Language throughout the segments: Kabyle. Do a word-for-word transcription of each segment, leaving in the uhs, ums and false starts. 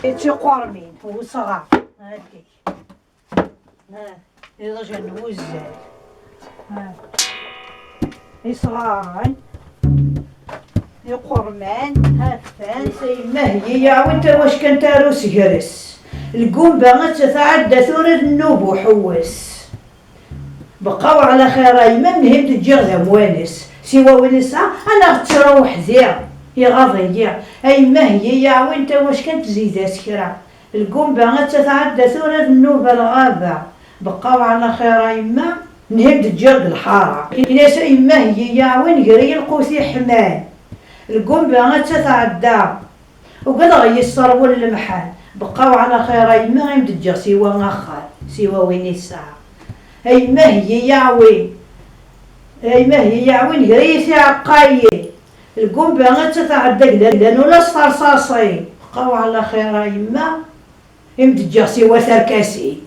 Tiqurmin, wesɣar. Hadi. Ha, iḍjan n wuzzal. Ha. Isɣaren. Iqurman. Ha-t-an. Yemma-hi, iɛawin tawackant ar usegres. Lgumba atta tɛedda tura d nnuba uḥewwes. Beqqa-w ɛla xir a yemma, mhim d-ǧǧiɣ d amwanes. Siwa win isɛa, anaɣ ttruɣ weḥd-i, iɣaḍ-iyi. A yemma-hi, iɛawin tawackant tzeyd-as kra. Lgumba atta tɛedda tura d nnuba lɣaba. Beqqa-w ɛla xir a yemma, mhim d-ǧǧiɣ deg lḥara. Ini-as a yemma-hi, iɛawin ger-iyi lqut iḥman. Lgumba atta tɛedda. Ugadeɣ yesserwel lemḥan. Beqqa-w ɛla xir a yemma, i m-d-ǧǧiɣ siwa axxam, siwa win isɛa. A yemma-hi, iɛawin. A yemma-hi, iɛawin ger-iyi tiɛeqqayin. Lgumba atta tɛedda glan ula s terṣaṣin. Beqqa-w ɛla xir a yemma, i m-d-ǧǧiɣ siwa tarkasin.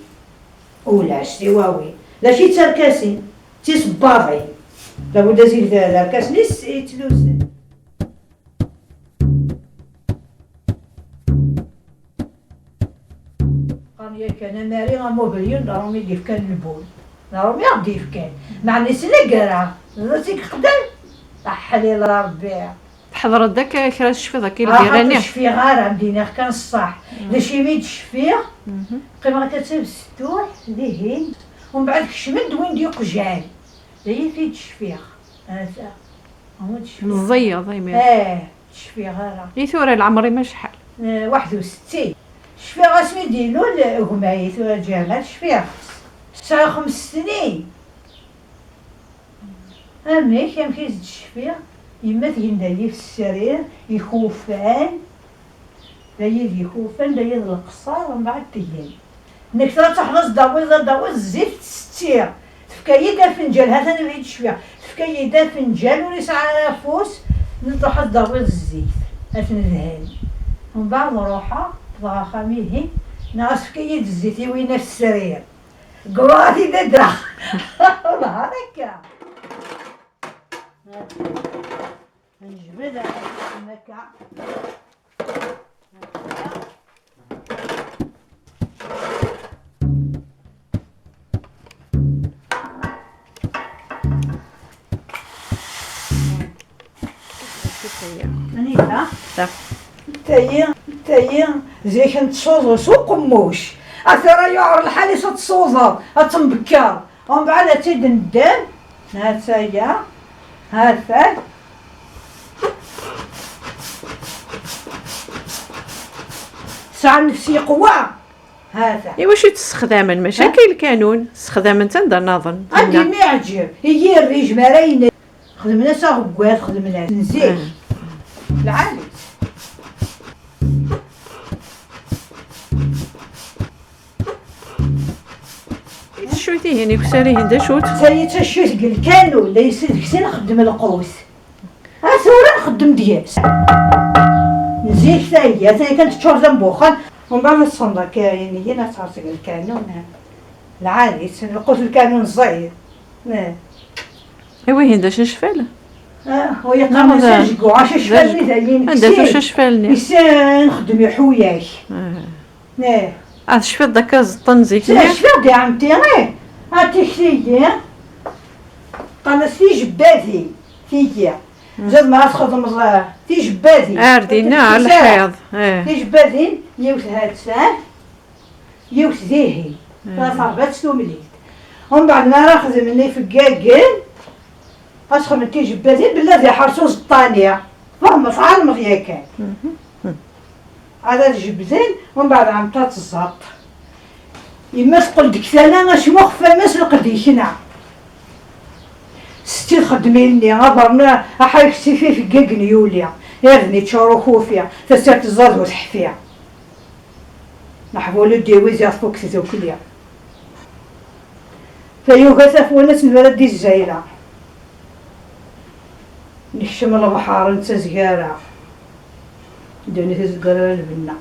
Ulac tiwawin. D acu i d tarkasin? D tisebbaḍin. Labud ad zil tarkasin-is yettlusen. Qqaren yakan amari amuhelyun d arum i d-yefkan lbul. D arum i ɣ-d-yefkan. Meɛna yettneggar-aɣ. D acu i yeqdem? Aḥlil Rebbi. Tḥeḍreḍ-d akka kra tecfiḍ akka i lgirra-nni? Ur cfiɣ ara, am d-iniɣ kan ṣṣeḥ. D acu imi d-cfiɣ? Qqimeɣ akka d tabesṭuḥt, dihin. Umbeɛd kecmen-d win d-yuqjan. D aya i d-cfiɣ. Ata. Amu d-cfiɣ. Meẓẓiyeḍ imir. Eh, d-cfiɣ ara. I tura leɛmer-im acḥal? Eh, waḥed u settin. Cfiɣ asmi d-ilul gma-yi tura Ǧamal, cfiɣ. Sɛiɣ xems snin. Amek, amek i s-d-cfiɣ? Yemma tgen d ayif srid, ikufan, d ayif ikufan, d ayif d leqṣar, mbeɛd tgen. Nekk tura ad taḥeḍ ad dawiḍ, ad dawiḍ zzit, setti. Tefka-yi-d afenǧal, ha-t-an i d-cfiɣ. Tefka-yi-d afenǧal, ur yesɛi ara afus, n truḥ ad dawiḍ zzit, ad t-nedhen. Mbeɛd ruḥeɣ, wwḍeɣ axxam ihi, neɣ as tefka-yi-d zzit i win as srid. Ggruɣ-t-id ad d-rreɣ. Nehṛ akka. Nejbed akka. Anita? Ta. Tayi, tayi, zik n tsuḍu s uqemmuc. A tura yuɛer lḥal-is ad tsuḍeḍ, ad tembekkeḍ. Umbeɛd ad tt-id-neddem. Ha-tt-aya. Ha-t-an. Tesɛa nnefs yeqwa. Ha-t-an. Iwacu i tt-ssexdamen? Mačči akka i lkanun. Ssexdamen-tt anda nniḍen. Anda i mi yeɛǧeb. I yirri, jmara ines. Xedmen-as aɣewwal, xedmen-as. N zik. Lɛali. I teccuyt-ihin, ikessar-ihin d acu-t? Tayi d taccuyt deg lkanun, la yessi deg-s i nxeddem lqut. A tura nxeddem deg-s. Zik tayi, atan kan teččur d am uxxam. Umbeɛd ad tṣenḍ akka, ayen-ihin ad tɛerṣ deg lkanun. Lɛali, lqut lkanun ẓid. Eh. I wihin d acacfal? Ah, u yeqqar-as ajgu, acacfal-nni d ayen. Anda-t ucacfal-nni? Yessi nxeddem iḥuyak. Ah. Eh. Ah, tecfiḍ d akka ẓeṭṭen zik-nni? Cfiɣ d ɛemti, eh. Ah, tikti-yi. Qqaren-as tijebbadin, tigi. Zad mi ara txedmeḍ, eh, tijebbadin. Ar dinna, ar lḥiḍ. Eh. Tijebbadin, yiwet ha-tt-an, yiwet dihin. Eh. Terbaɛt tumlilt. Umbeɛd mi ara xedmen ifeggagen, ad xedmen tijebbadin, bella d iḥers uẓeṭṭa-nni. Fehmeḍ, tɛelmeḍ yakan. Ad, ad jebden, umbeɛd ɛemti ad tẓaṭ. Yemma teqqel deg tala, acmuq f amas lqed yekna. Setti txeddem ilni, aberna, aḥayek s ifif ggagen yuli. Irden yeččur ukufi, tasirt tẓad ur teḥfi. Leḥbul ur d-iwi ziɣ tfuk tdukli. Tayuga tafwanat nura d-izzayla. Nekcem lebḥer nettazgar-aɣ. Ddunit izegger ara lbenna.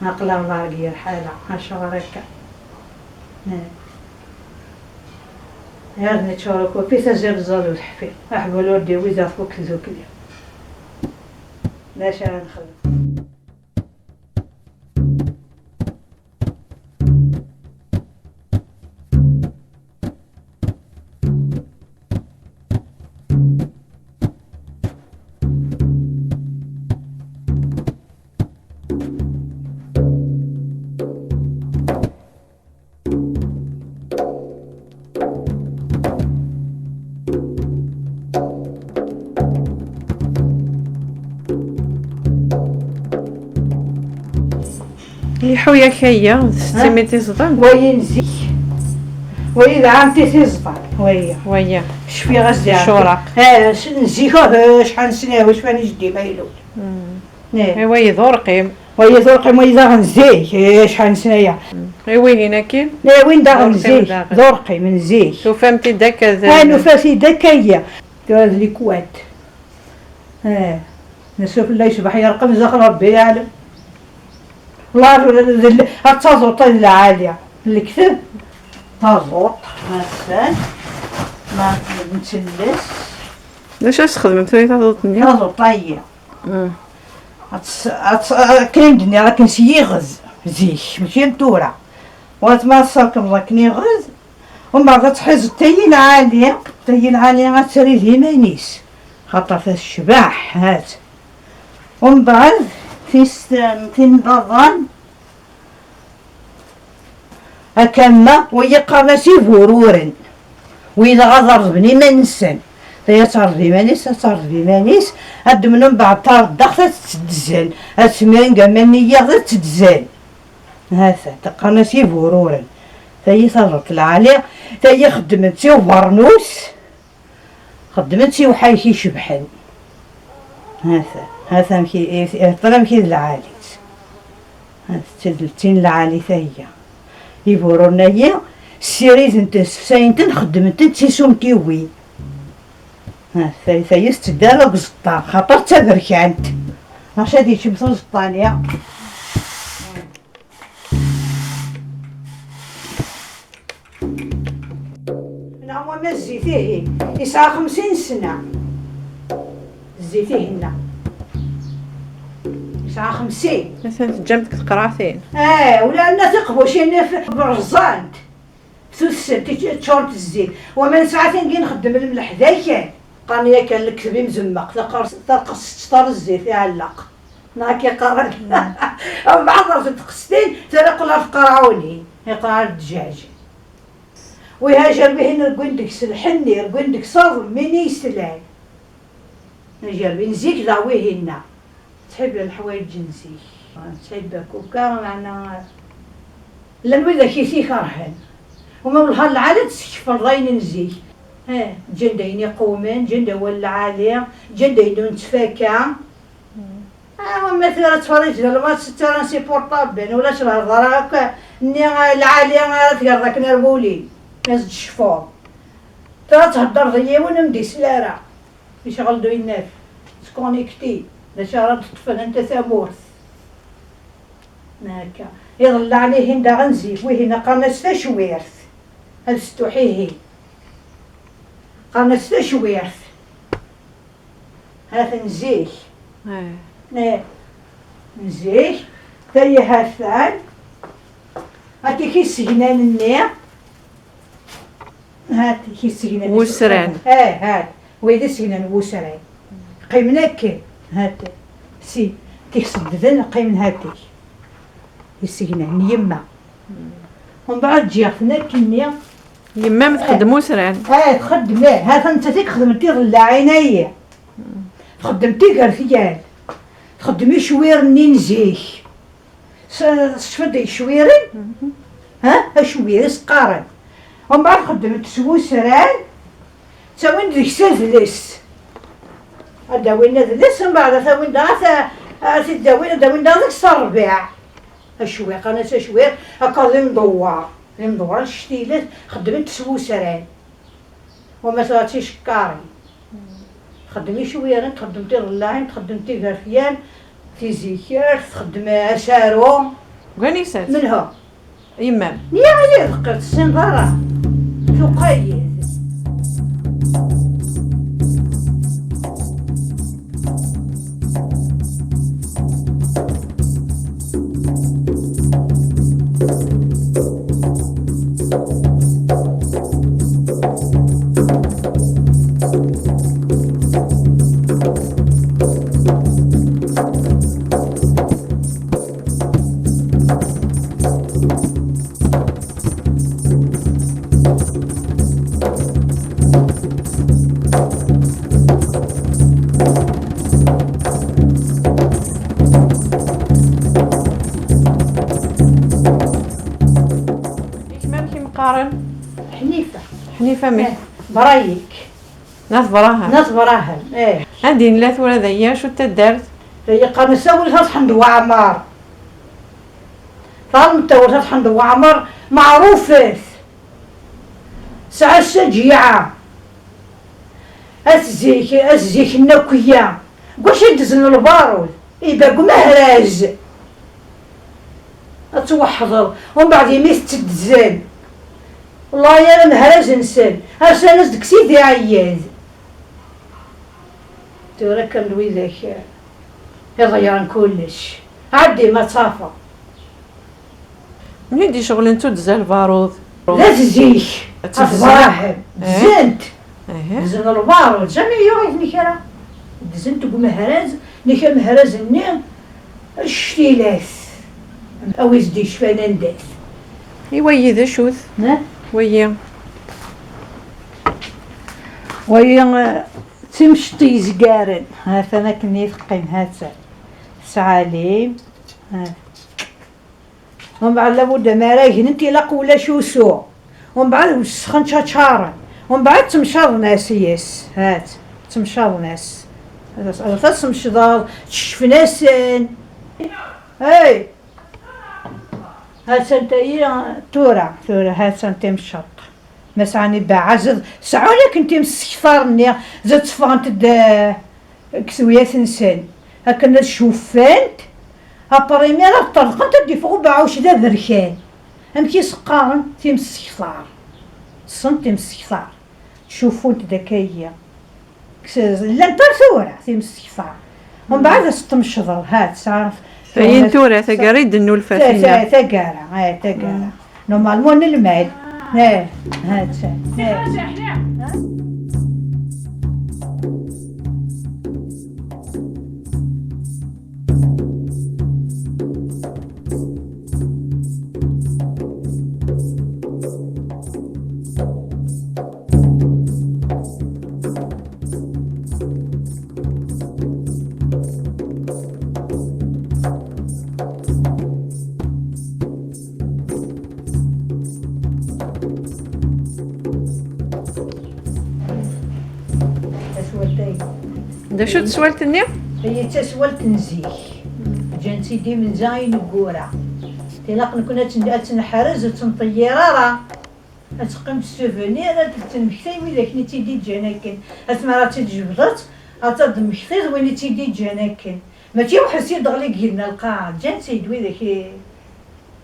Aql-aɣ la deg yir ḥala, acuɣer akka? Ar neččur akk, fi tazart ẓẓad ur teḥfi. Aḥbul ur d-iwi ziɣ tfuk tdukli. D acu ara nexdem? Iḥuya-k aya, d settin tiẓeḍan. Wayi n zik. Wayi d ɛamti tiẓeḍan. Wayi. Wayi. Cfiɣ-as di ɛamti. Icuraq. Eh, s-, n zik, oh, acḥal n snin, acḥal n jeddi ma ilul. Eh. Eh, wayi d urqim. Wayi d urqim, wayi daɣen zik, eh, acḥal n snin aya. Eh, wihin akkin? Eh, win daɣen zik, d urqim n zik. Tufam-t-id akka d. Ah, nufa-t-id akka, aya. Tura d likwat. Eh, nesufella yecbeḥ yerqem zdaxel Rebbi yeɛlem. Laṛ d l-, ad taẓuṭ d lɛali. Lekteb, taẓuṭ, assen, ma nettelles. D acu ad s-txedmem tura i taẓuṭ-nni? Taẓuṭ-ayi. Mm. Ad ts-, ad ts-, akken i m-d-nniɣ, akken s yiɣez, zik, mačči am tura. Wat ma tserkmeḍ akken iɣez, umbeɛd ad tḥizeḍ tayi lɛali, tayi lɛali ad trid iman-is, xaṭer tecbeḥ, hat. Umbeɛd, tis, tin n daḍan, akamma, wigi qqaren-as ibururen. Wid ad ṛebben iman-nsen. Tayi ad terḍeb iman-is, ad terḍeb iman-is, ad d-mnun beɛd tareddaxt ad tt-ddzen, ad smiren deg aman n yiyaḍ ad tt-ddzen. Ha-t-an, qqaren-as ibururen. Tayi taẓuṭ lɛali, tayi xeddmen-tt i ubernus, xeddmen-tt i uḥayek icebḥen. Ha-t-an, ha-t-an amek i, i, amek i d lɛali-tt. Ha-t-an d tin lɛali tayi. Ibururen-ayi, ssiriden-ten, ssefsayen-ten, xeddmen-ten d tisumtiwin. Ha, ta-, tayi tetteddu ara deg uẓeṭṭa, xaṭer d taberkant. Acu ad yeččem s uẓeṭṭa-nni? Neɣ wama zzit-ihin, yesɛa xemsin sna. Zzit-ihin-a. Yesɛa xemsin. Atan teǧǧam-t deg teqraɛtin. Eh, ula nna tiqbucin f-, berẓant. Tussent, ččurent zzit. Wama nesɛa tin i nxeddem lemleḥ d akal. Qqaren yakan lekdeb imzemmeq, taqers-, taqerst teččur zzit, iɛelleq. Neɣ akka i qqaren. Mbeɛd ɣer tqestin, tura qqel ɣer tqerɛunin, iqqar ddjaj. Wiha ajerbi-hin rewwin deg-s lḥenni, rewwin deg-s aḍem, win i yeslan. Ajerbi n zik daɣ wihin-a. Ttḥibba leḥwayeǧ n zik. Ttḥibba kuka, meɛna llan widak i t-ikerhen. Uma wellah lɛali ad teskefleḍ ayen n zik. Eh, ǧǧan-d ayen iqewmen, ǧǧan-d awal lɛali, ǧǧan-d ayen ur nettfaka. Ah, wamma tura ttferriǧ d lmatch, ttarran s iportablen, ulac lhedra akk, nni, ah, lɛali ara tgerḍ akken ar wulin, ad tecfuḍ. Tura thedder d yiwen ur m-d-isel ara. Icɣel d uynaf, tkonekti, d acu ara d-ṭṭfen anta tamurt. Akka. Iḍellaɛen ihin daɣen zik, wihin qqaren-as tacwirt. Ad stuḥ ihi. Qqaren-as tacwirt. Ha-t-an zik. Eh. Eh. N zik, tayi ha-t-an. Atik isegnan-nni. Ha-t-ik isegnan. Wusran. Eh, ha-t. Wid isegnan n wusran. Qqimen akken. Ha-t. Si, tik seddden, qqimen ha-tik. Isegnan n yemma. Mbeɛd ǧǧiɣ-ten akkenni. Yemma-m txeddem usran? Eh, txeddem, eh. Ha-t-an nettat i ixedmen tiḍellaɛin-ayi. Txeddem tigertyal. Txeddem icwiren-nni n zik. S-, tecfiḍ deg icwiren? Ha? Acwir i s-qqaren. Umbeɛd xeddment s wusran, ttawin deg-s adles. Ad d-awin adles, umbeɛd ad t-awin daɣ, ad t-, ad t-id-awin, ad d-awin daɣ deg-s rrbiɛ. Acwir, qqaren-as acwir, akka d imdewwer. D imdewwer, annect-ilat, xeddment s wusran. Wama tura d ticekkarin. Txeddem icwiren, txeddem tiḍellaɛin, txeddem tigerfyan, tizikert, txeddem asaru. Gani-sat? Menhu? Yemma-m. Niɣ yid-q ur tessineḍ ara. Tuqa-yi-d. Famille. Eh, Brayik. N At Brahem. N At Brahem, eh. Anda i nella tura d aya, acu d taddart? Yeqqaren-as Taɣult At Ḥmed Waɛmer. Taɣult At Ḥmed Waɛmer meɛrufet. Tesɛa ssǧiɛa. At zik, at zik n akk iya. Deg wacu i ddzen lbarud? Iba deg umehraz. Ad tweḥdeḍ. Umbeɛd imi tettedzen. Llah yal amehraz-nsen. Rsan-as deg Sidi Ɛiyyad. Tura kan d widak, eh, iḍeyyren kullec. Ɛeddi ma tafeḍ. Mni d-iceɣlen tuddza lbarud. D at zik. At Ddzen. Ibrahim. Eh. Ddzen-t. Ihi. Ddzen lbarud. Jamais yuɣ-iten kra. Ddzen-t deg umehraz. Nek amehraz-nni, cctilat. A wi s-d-yecfan anda-t. I wayi d acu-t? Eh? Wayi. Wayi, eh, d timceṭ yezgaren. Ha-t-an akken i teqqim, ha-tt-an. Tesɛa alim. Ha. Umbeɛd labudda mi ara gnent ilaq ulac usu. Umbeɛd wessxen čačaren. Umbeɛd ttemcaḍen-as yes. Ha-tt, ttemcaḍen-as. Ad, ad tasmecḍeḍ, ččecfen-asen. Hey! Ha-tt-an tayi tura, tura ha-tt-an timceṭ. Ma sɛan ibeɛɛaẓ, seɛɛun akken timsektar-nni, zad tteffɣent-d, eh, deg tewyat-nsen. Akken ad cuffent, après mi ara ṭṭerḍqent, ad d-iffeɣ ubeɛɛuc d aberkan. Amek i s-qqaren? Timsektar. Ṭṭsent timsektar. Ttcuffunt-d akka-yi. Llant ar tura, timsektar. Mbeɛd ad s-temcḍeḍ, ha, tesɛa. Tayin tura, taggara i d-nnulfa ta-, tinna. Ta-, taggara, eh, taggara. Normalement, n lmal. Eh, ha, ta-, eh. Taswalt-agi. D acu teswalt-nni? Tayi d taswalt n zik. Ǧǧan-tt-id imenza ineggura. Tilaq nekkni ad tt-, ad tt-neḥrez, ur tt-nṭeyyir ara. Ad teqqim d souvenir, ad tt-temmekti i widak i tt-id-iǧǧan akken. Asmi ara tt-id-tjebdeḍ, ad tt-id-temmektiḍ win i tt-id-iǧǧan akken. Mačči weḥd-s i d-teɣli deg yigenni n lqaɛa, ǧǧan-tt-id widak i,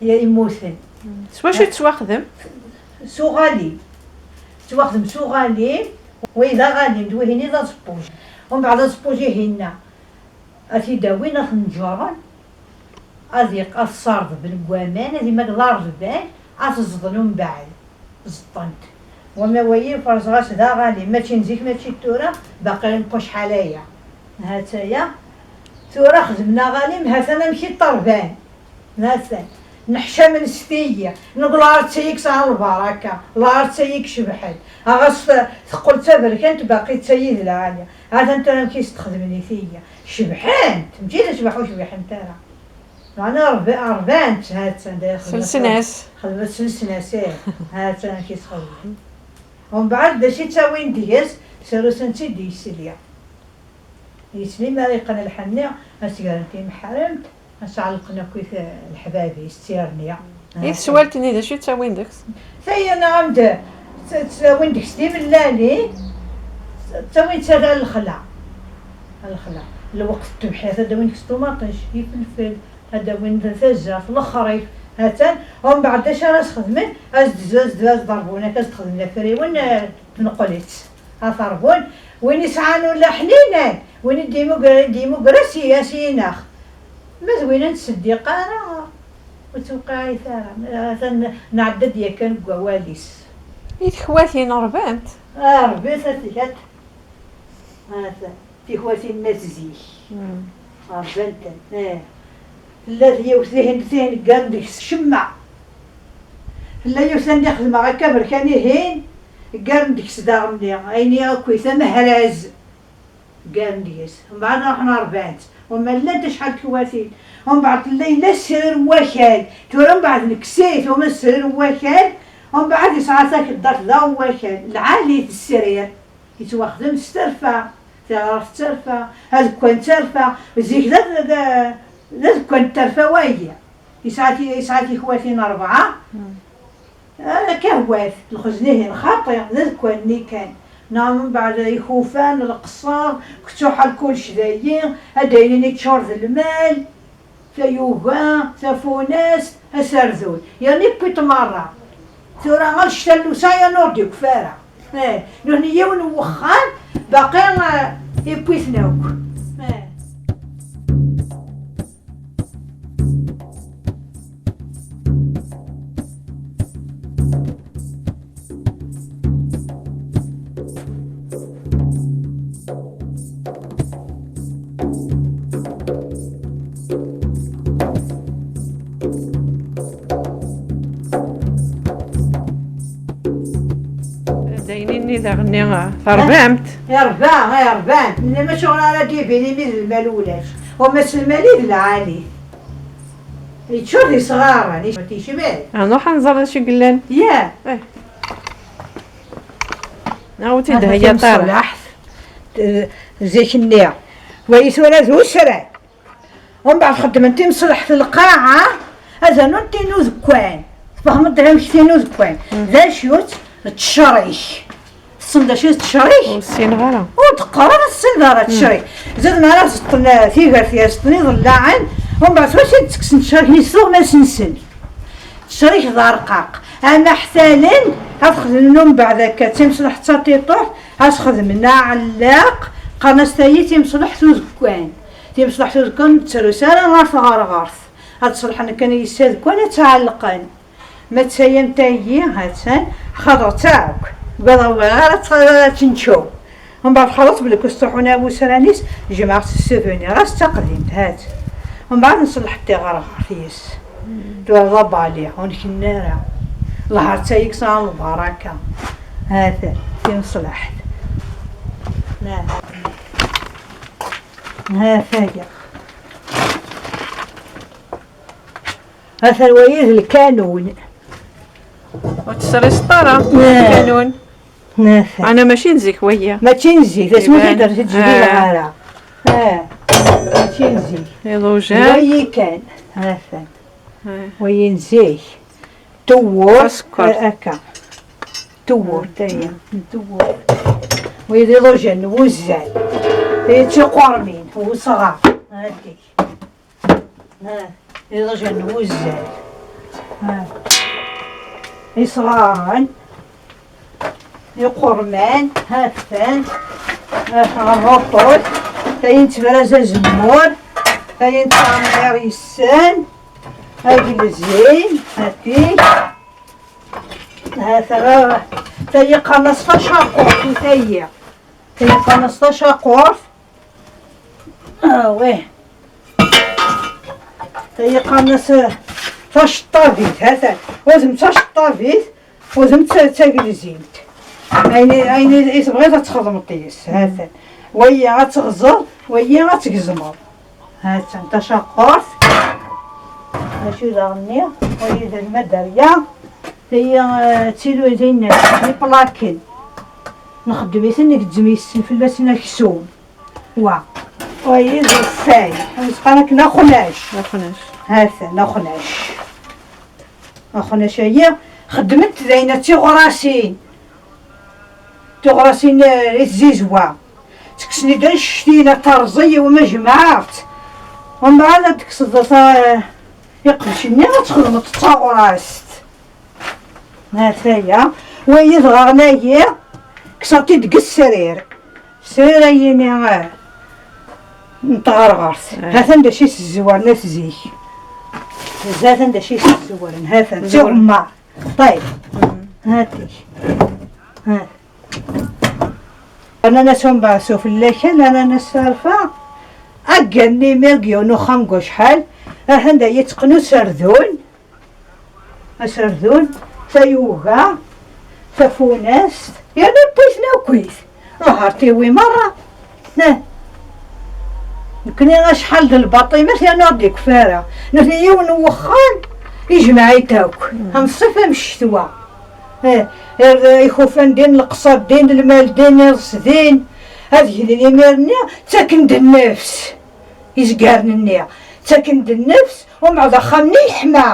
i, yemmuten. S wacu i tettwaxdem? S uɣalim. Tettwaxdem s uɣalim, wa d aɣalim, d wihin i d aẓeṭṭuj. Umbeɛd aẓeṭṭuj-ihinna, ad t-id-awin, ad t-nǧuren, ad iq-, ad t-ṣṣardben deg waman, ad imaged aṛebban, ad t-ẓḍen umbeɛd. Ẓeṭṭen-t. Wama wayi, ferẓeɣ-as d aɣalim, mačči n zik, mačči d tura, baqi n wacḥal aya. Ha-tt-aya, tura xedmen aɣalim, ha-t-an amek i ṭṭerban. Ha-t-an. Neḥcamen s tiyi, neg lɛerḍ d tayi yesɛan lbaraka, lɛerḍ d tayi icebḥen. Ɣas te-, teqqel d taberkant, baqi d tayi d lɛali. Ha-t-an tura amek i s-tt-xedmen i tiyi. Cebḥent, mačči d acbaḥ ur cbiḥent ara. Meɛna rb-, rbant, ha-tt-an da xedmet. Selsen-as. Xedmet selsen-as, ih. Ha-tt-an amek i s-xedmen. Umbeɛd d acu i ttawin deg-s, srusen-tt-id i yesli. Yesli mi ara yeqqen lḥenni, ad s-gren timeḥremt, ad s-ɛellqen akkit, eh, leḥbab-is, d tirni. I teswalt-nni d acu i ttawin deg-s? Tayi nniɣ-am-d, tt-, ttawin deg-s timellalin, ttawin-tt ar lexla. Lexla. Lweqt n tebḥirt, ad d-awin deg-s ṭumaṭic, ifelfel, ad d-awin tazart, lexrif, ha-tt-an. Umbeɛd d acu ara s-xedmen? Ad s-d-, ad s-d-, ad s-ḍerbun akka, ad s-d-xedmen afriwen, eh, tneqqel-itt. Ad t-ṛbun, win isɛan ula ḥninan, win i d-imuger, i d-imuger, a s-, a s-yinax. Ma d win ur nettseddiq ara, ur tewqiɛ-it ara. Atan nɛedda-d yakan deg wawal-is. I tekwatin ṛbant? Ah, ṛbit a tikat. Atan, tikwatin n at zik. Hmm. Ṛbant-ten, eh. Tella yiwet dihin, tihin ggaren deg-s ccemma. Tella yiwet anda i xedmeɣ akka berkan ihin, ggaren deg-s daɣen-nni, ayen i akk-, amehraz. Ggaren deg-s. Mbeɛd ruḥen ṛebɛen-tt. Wama llant acḥal n tekwatin. Mbeɛd tella yella srir n wakal. Tura mbeɛd nekkes-it, wama srir n wakal, Umbeɛd yesɛa takeddart d awwakal, lɛali tessrir, yettwaxdem s terfa, tiɣreft d terfa, adekkan d terfa, zik d ad-, d ad-, d adekkan n terfa wagi. Yesɛa ti-, yesɛa tikwatin rebɛa, ah, kahwat, lxezn-ihin xaṭi, d adekkan-nni kan. Neɣ mbeɛd ikufan, leqṣer, kettuḥal kullec dayi, ad d-aynin iččur d lmal. Tayuga, tafunast, aserdun. Yerna yewwi-t merra. Tura ɣer ccta n lusa yerna ur d-ikfi ara. Eh, nutni yiwen n wexxam, baqi, eh, yewwi-ten akk. Eh. Daynin-nni daɣen-nni, ah, terbamt? Irba, irban. Nna mačči ɣur ara d-ibin imi d lmal ulac. Wama s lmal i d lɛali. Yeččur d isɣaren, yecmet. Ah, nruḥ ad nẓer d acu i yellan. Ya. Eh. Neɣ ur tt-id-theyyaḍ ara. Timeṣlaḥt, eh, zik-nni. Wayi tura d usran. Umbeɛd xeddmen timeṣlaḥt n lqaɛa, ad rnun tin udekkan. Tfehmeḍ amek tin udekkan? Mm. D acu-tt? D ttecrik. Tessneḍ d acu d ttecrik? Ur ssineɣ ara. Ur d-qqar ara tessneḍ ara ttecrik. Mm. Zad mi ara zeṭṭen, eh, tigert, yerzeṭṭen iḍellaɛen, umbeɛd tura ad d-tekksen ttecrik-nni s tuɣmas-nsen. Ttecrik d arqaq. Ama ḥtalen, ad xedmen umbeɛd akka d timeṣlaḥt d taṭiṭuḥt, ad xedmen aɛellaq, qqaren-as tayi timeṣlaḥt udekkan. Timeṣlaḥt udekkan ur ttrus ara ɣer tɣerɣert. Ad ṣelḥen kan yis-s adekkan, ad tt-ɛellqen. Ma d tayem tayi, ha-tt-an, xaḍeɣ-tt akk. Ugadeɣ ur bɣiɣ ara ad tt-, ad tt-neččew. Mbeɛd xaḍeɣ-tt belli kustuḥun am usran-is, jemɛeɣ-tt s souvenir, ɣas d taqdimt, ha-tt. Mbeɛd nṣelleḥ-d tiɣerɣert yes. Tura d abali, ur nkenni ara. Lhar d tayi kkes-aɣ lbaraka. Ha-t-an, timeṣlaḥt. Ha-t-aya. Atan wayi d lkanun. Ur tesriseḍ ara, eh, lkanun. Atan. Ana mačči n zik waya. Mačči n zik, d asmi iban. Ur t-id-ttejdideɣ ara. Ah, mačči n zik. Iḍujan. Wayi kan. Atan. Ah. Wayi n zik. Tewwurt. Asekkar. Eh, akka. Tewwurt, aya. Tewwurt. Wayi d iḍujan n wuzzal. Tayi d tiqurmin, n wesɣar. Hadi. Ha, iḍujan n wuzzal. Ha. Isɣaren. Iqurman. Ha-ten. Ha, rruṭul. Tayi n tebraz azemmur. Tayi n tɛemmiṛ yessen. Agelzim. Ha-t-ik. Ha-t-, tayi qqaren-as tacaqurt i tayi. Tayi qqaren-as tacaqurt. Ah, wih. Tayi qqaren-as, eh, taceṭṭabit, ha-t-an. Wazem taceṭṭabit, wazem d ta-, d tagelzimt. Ayen, ayen i tebɣiḍ ad txedmeḍ yes, ha-t-an. Wayi ad teɣzeḍ, wayi ad tgezmeḍ. Ha-tt-an tacaqurt. Acu daɣen-nni? Wayi d lmadarya. Tayi, eh, d tilu-, d ayen, d iplaken. Nxeddem-iten, ngezzem yes-sen fell-asen aksum. Wa. Wayi d ufay. Ameqqran akken axnac. Axnac. Ha-t-an, axnac. Axnac-ayi, xeddment d ayen d tiɣrasin. Tiɣrasin, eh, i tzizwa. Tekksen-id annect-in, ad terẓ i wuma jemɛeɣ-tt. Umbeɛd ad tekkseḍ ta-, iqbec-nni, ad txedmeḍ d taɣrast. Ha-t-aya. Wayi d ɣer-nayi, kkseɣ-t-id deg srir. Srir ayini, eh, n tɣerɣert. Eh. Ha-t-an d acu i s-zzewren at zik. Ha-t-an d acu i s-zzewren. Ha-t-an d tiɣemmar. Ṭayb. Mm. Ha-t-ik. Ha. Ananas umbeɛd s ufella kan, ananas s arfa. Aggan-nni mi deg yiwen uxxam deg wacḥal, ahan da yetteqqen userdun. Aserdun, tayuga, tafunast, yerna yewwi-ten akkit. Lhar tiwi merra. Nah. Nekni acḥal d lbaṭimat yerna ur d-ikfi ara. Nutni yiwen n wexxam, ijmeɛ-it akk. Mm. Am ṣṣif am ccetwa. Eh, ikufan din, leqṣer din, lmal din, iḍes din. Ad gnen imir-nni, ttaken-d nnefs. Izgaren-nni, ttaken-d nnefs, umbeɛd axxam-nni yeḥma.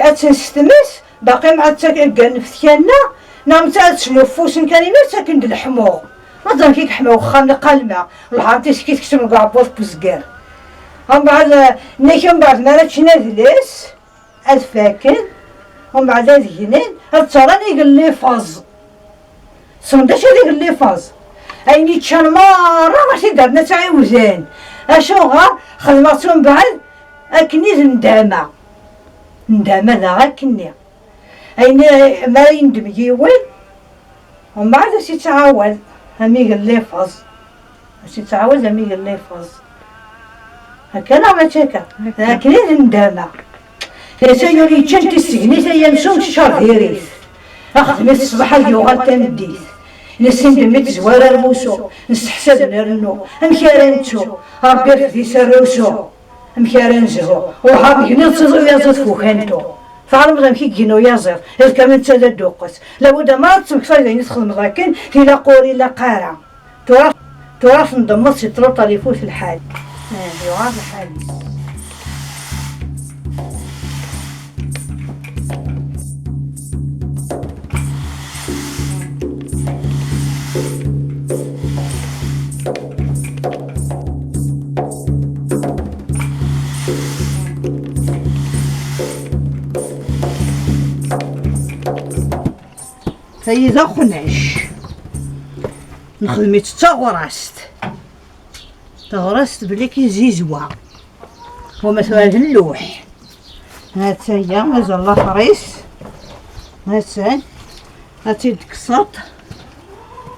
Ad ten-s tmes, baqi mɛad ttaken-d nnefs kan-nna, neɣ netta ad snuffusen kan imir, ttaken-d leḥmu. Ma ẓer amek i yeḥma uxxam n lqalma, lḥan tiskit ksum deg uɛebbuḍ n uzger. Umbeɛd, eh, nnak umbeɛd mi ara ččen adlis, ad faken, umbeɛd ad gnen, ad ttaren igellifaẓ. Tessneḍ d acu i d igellifaẓ? Ayen i ččan merra, ad t-id-rren ad t-ɛiwden. Acuɣer? Xedmeɣ-tt umbeɛd akken i d ndama. Ndama daɣ akkenni. Ayen i, mi ara yendem yiwen, umbeɛd ad s-ittɛawad, am igellifaẓ. Ad s-ittɛawad, am igellifaẓ. Akka neɣ mačči akka? Akka. Akken i d ndama. Asa yur yeččan tissegnit ay amcum teččar diri-t. Axdem-it ṣṣbeḥ ad yuɣal tameddit. Nessin-d mi tezwar armusu, nesteḥsab nrennu, amek ara nettu? Ṛebbi irfed-is arrusu, amek ara nezhu? Uḥar deg-nni d tiẓi uyaziḍ f ukantu. Tɛelmeḍ amek i yeggen uyaziḍ, d kama netta d aduqqes. Labudd ma ad tmektayeḍ ayen i txedmeḍ akken, tilaq ur ilaq ara. Tura, tura tendemmeḍ si ṭruṭ ar ifut lḥal. Eh, yuɣal lḥal. Tayi d axnac. Nexdem-itt d taɣrast. Taɣrast belli k-izizwa. Wama tura d lluḥ. Ha-tt-aya, mazal later-is. Ha-tt-an. Ad tt-id-tekkseḍ.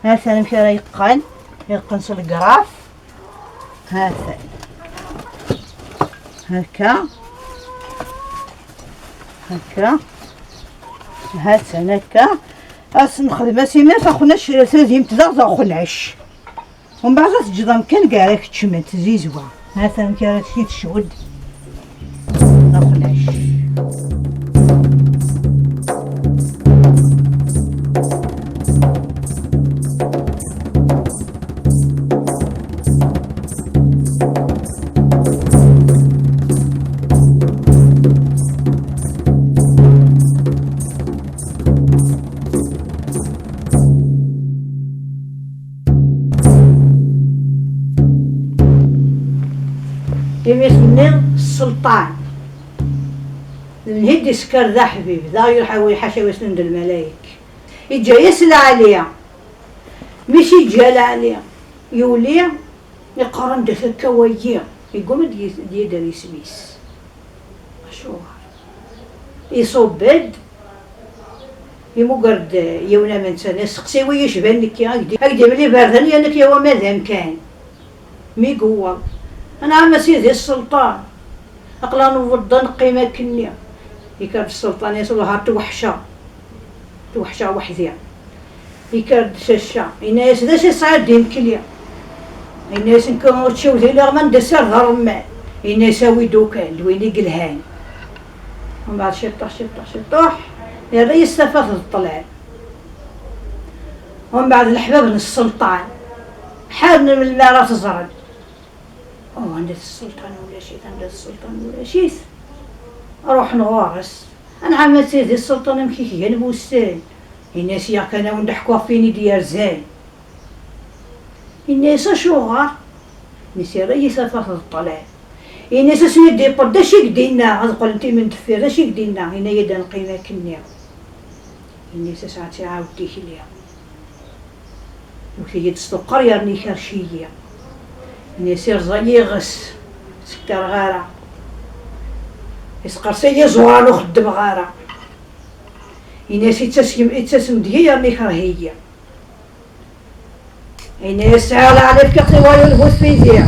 Ha-t-an amek ara yeqqen. Yeqqen s legraf. Ha-t-an. Akka. Akka. Ha-tt-an akka. Ad s-nexdem asimi taxnac, tadimt daɣ d axnac. Umbeɛd ad teǧǧeḍ amkan deg ara keččment tzizwa. Ha-t amek ara t-id-tecwed. D axnac. Imi tenniḍ sselṭan. D Mhiddi Sekkar d aḥbib, daɣ yelḥa wi ḥaca wi snen d lmalayek. Iǧǧa-yas lɛali. Mi s-iǧǧa lɛali, yuli, iqqaren-d ata akka wagi, yegguma d-yi-, d-yedder isem-is. Acuɣer? Iṣubb-d, imuger-d yiwen amansan, iseqsi wi yecban nekki, ad k-d-, ad k-d-imel iberdan, yerna-k yawa ma d amkan. Mi yewweḍ, anɛam a sidi sselṭan, aql-aɣ newweḍ da neqqim akkenni. Yekker-d sselṭan, yas wellah ar tweḥceɣ, tweḥceɣ weḥdi. Yekker-d cacca, yenna-yas d acu i tesɛiḍ d imekli? Yenna-yas nekk učči-w d iliɣman, dessert d ṛemman. Yenna-yas awi-d ukan d win i yelhan. Umbeɛd ciṭuḥ, ciṭuḥ, ciṭuḥ, yerra-yas tafat d ṭṭlam. Umbeɛd leḥbab n sselṭan ḥaren melmi ara t-ẓren. Oh, anda-t sselṭan ulac-it, anda-t sselṭan ulac-it. Ruḥen ɣur-s. Anɛam a sidi sselṭan, amek i k-gan wussan? Ini-as yakan a wen-d-ḥkuɣ f win i d-yerzan. Ini-as acuɣer? Ini-as yerra-yi tafat d ṭṭlam. Ini-as asmi d-iwweḍ d acu i k-d-inna? Ad qqlent imen deffir, d acu i k-d-inna? Ini-as ad neqqim akkenni. Ini-as asɛa tiɛawed tikli. Iwet-iyi-d s tuqqar yerna ikerrec-iyi. Ini-as irẓa-yi iɣes, sekkareɣ ara. Isqers-iyi iẓuran ur xeddmeɣ ara. Ini-as ittasem, ittasem deg-i yerna ikreh-iyi. Ini-as sɛiɣ leɛli, fkiɣ-t i wayeḍ bu tfidi.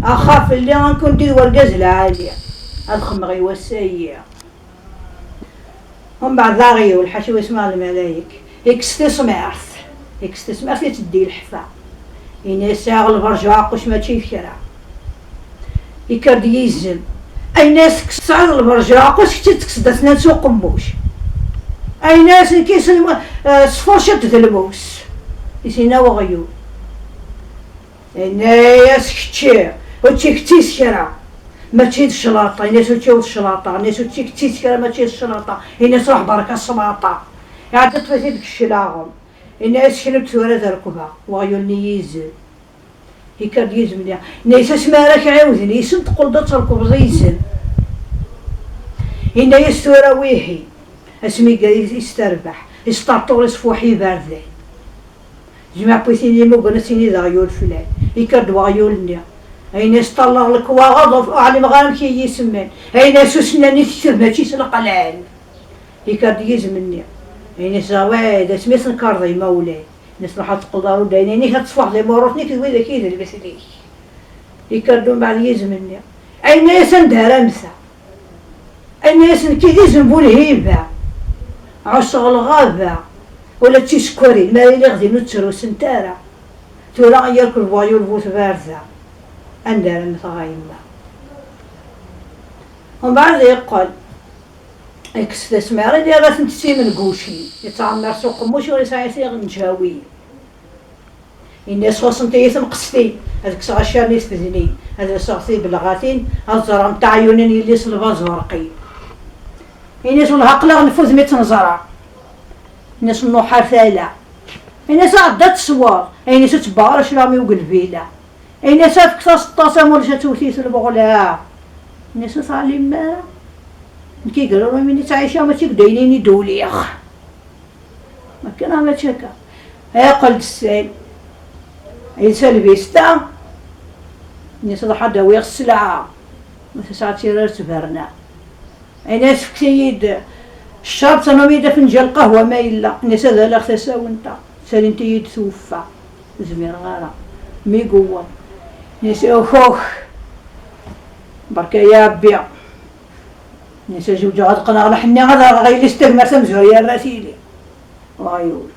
Axxam fell-i ad nkun d wergaz lɛali. Ad xemmeɣ i wass-ayi. Umbeɛd daɣ iwel ḥaca wi smaɣ lmalayek, ikkes tismert, ikkes tismert, itteddi leḥfa. Ini-as sɛiɣ lberǧ uɛeqquc mačči d kra. Yekker-d yizem. Ini-as kkes, tesɛiḍ lberǧ uɛeqquc, kečč i d-tekkseḍ asnan s uqemmuc. Ayen-as nekk isem, eh, s tfurciṭ d lmus. Is-inna weɣyul. Yenna-yas kečči, ur tt-ikettis kra. Mačči d cclaṭa, yenna-yas ur tt-iwet cclaṭa, yenna-yas ur tt-ikettis kra, mačči d cclaṭa. Yenna-yas ruḥ berka ssmaṭa. Iɛedda ṭṭef-it-id deg cclaɣem. Yenna-yas knu-d tura ad rekbeɣ, weɣyul-nni yizem. Yekker-d yizem-nni. Yenna-yas asmi ara k-ɛiwden yisem teqqleḍ ad terkbeḍ izem. Yenna-yas tura wihi. Asmi iga yis terbaḥ, isṭerṭur isfuḥ iberdan. Jmiɛ wwitin imugen ad tini d aɣyul flan. Yekker-d weɣyul-nni. Ayen isṭallaɣ lekwaɣeḍ ur ɛlimeɣ ara amek i yi-semman. Ayen asusen-nni tekteb mačči s leqlan. Yekker-d yizem-nni. Ayen isɣawad asmi tenkerḍ imawlan. Nes ruḥ ad teqqleḍ ɣer udayen, inek ad teṣfuḥ d imuruten-ik d widak i d lmetl-ik. Yekker-d umbeɛd yizem-nni. Ayen-as anda ara mteɣ. Ayen-as nekki d izem bu lhiba. Ɛusseɣ lɣaba. Ula d tisekkarin, mi ara iliɣ din ur ttrusent ara. Tura yerkeb weɣyul bu tbarda. Anda ara mteɣ a yemma? Umbeɛd yeqqel. Ikkes tasmara, yerra-tent d timengucin. Yettɛemmir s uqemmuc ur yesɛi tiɣenǧawin. Yenna-yas xuṣṣent-iyi temqestin, ad kkseɣ accaren i tfednin, ad lseɣ tibelɣatin, ad ẓreɣ n taɛyunin yelli-s lbaẓurqi. Yenna-yas wellah aql-aɣ nfud mi tt-neẓra. Yenna-yas nnuḥ ar tala. Yenna-yas ɛedda ad tesweḍ. Yenna-yas ur ttebbaɣ ara cclaɣem-iw deg lbila. Yenna-yas afk taseṭṭa-s am ulac ad tewwet-it lbeɣla. Yenna-yas ur teɛlim ara. Nekk i yerra imi ttɛiceɣ mačči deg daynin i d-uliɣ. Akken a mačči akka. Yeqqel-d ssay. Yelsa lbista. Yenna-yas ruḥ ad d-awiɣ sselɛa. Ma tesɛa tira ar tberna. Yenna-yas fket-iyi-d ccerṭ, ternuḍ-iyi-d afenǧal lqahwa ma yella. Yenna-yas ad alaɣ tasawent-a. Ttalint-iyi-d tuffɣa. Ur zmireɣ ara. Mi yewweḍ. Yenna-yas uxux. Berka ya Rebbi. Yenna-yas ad zewǧeɣ ad qqneɣ lḥenni ad rreɣ yelli-s tagmert amzur yerra tili. Weɣyul.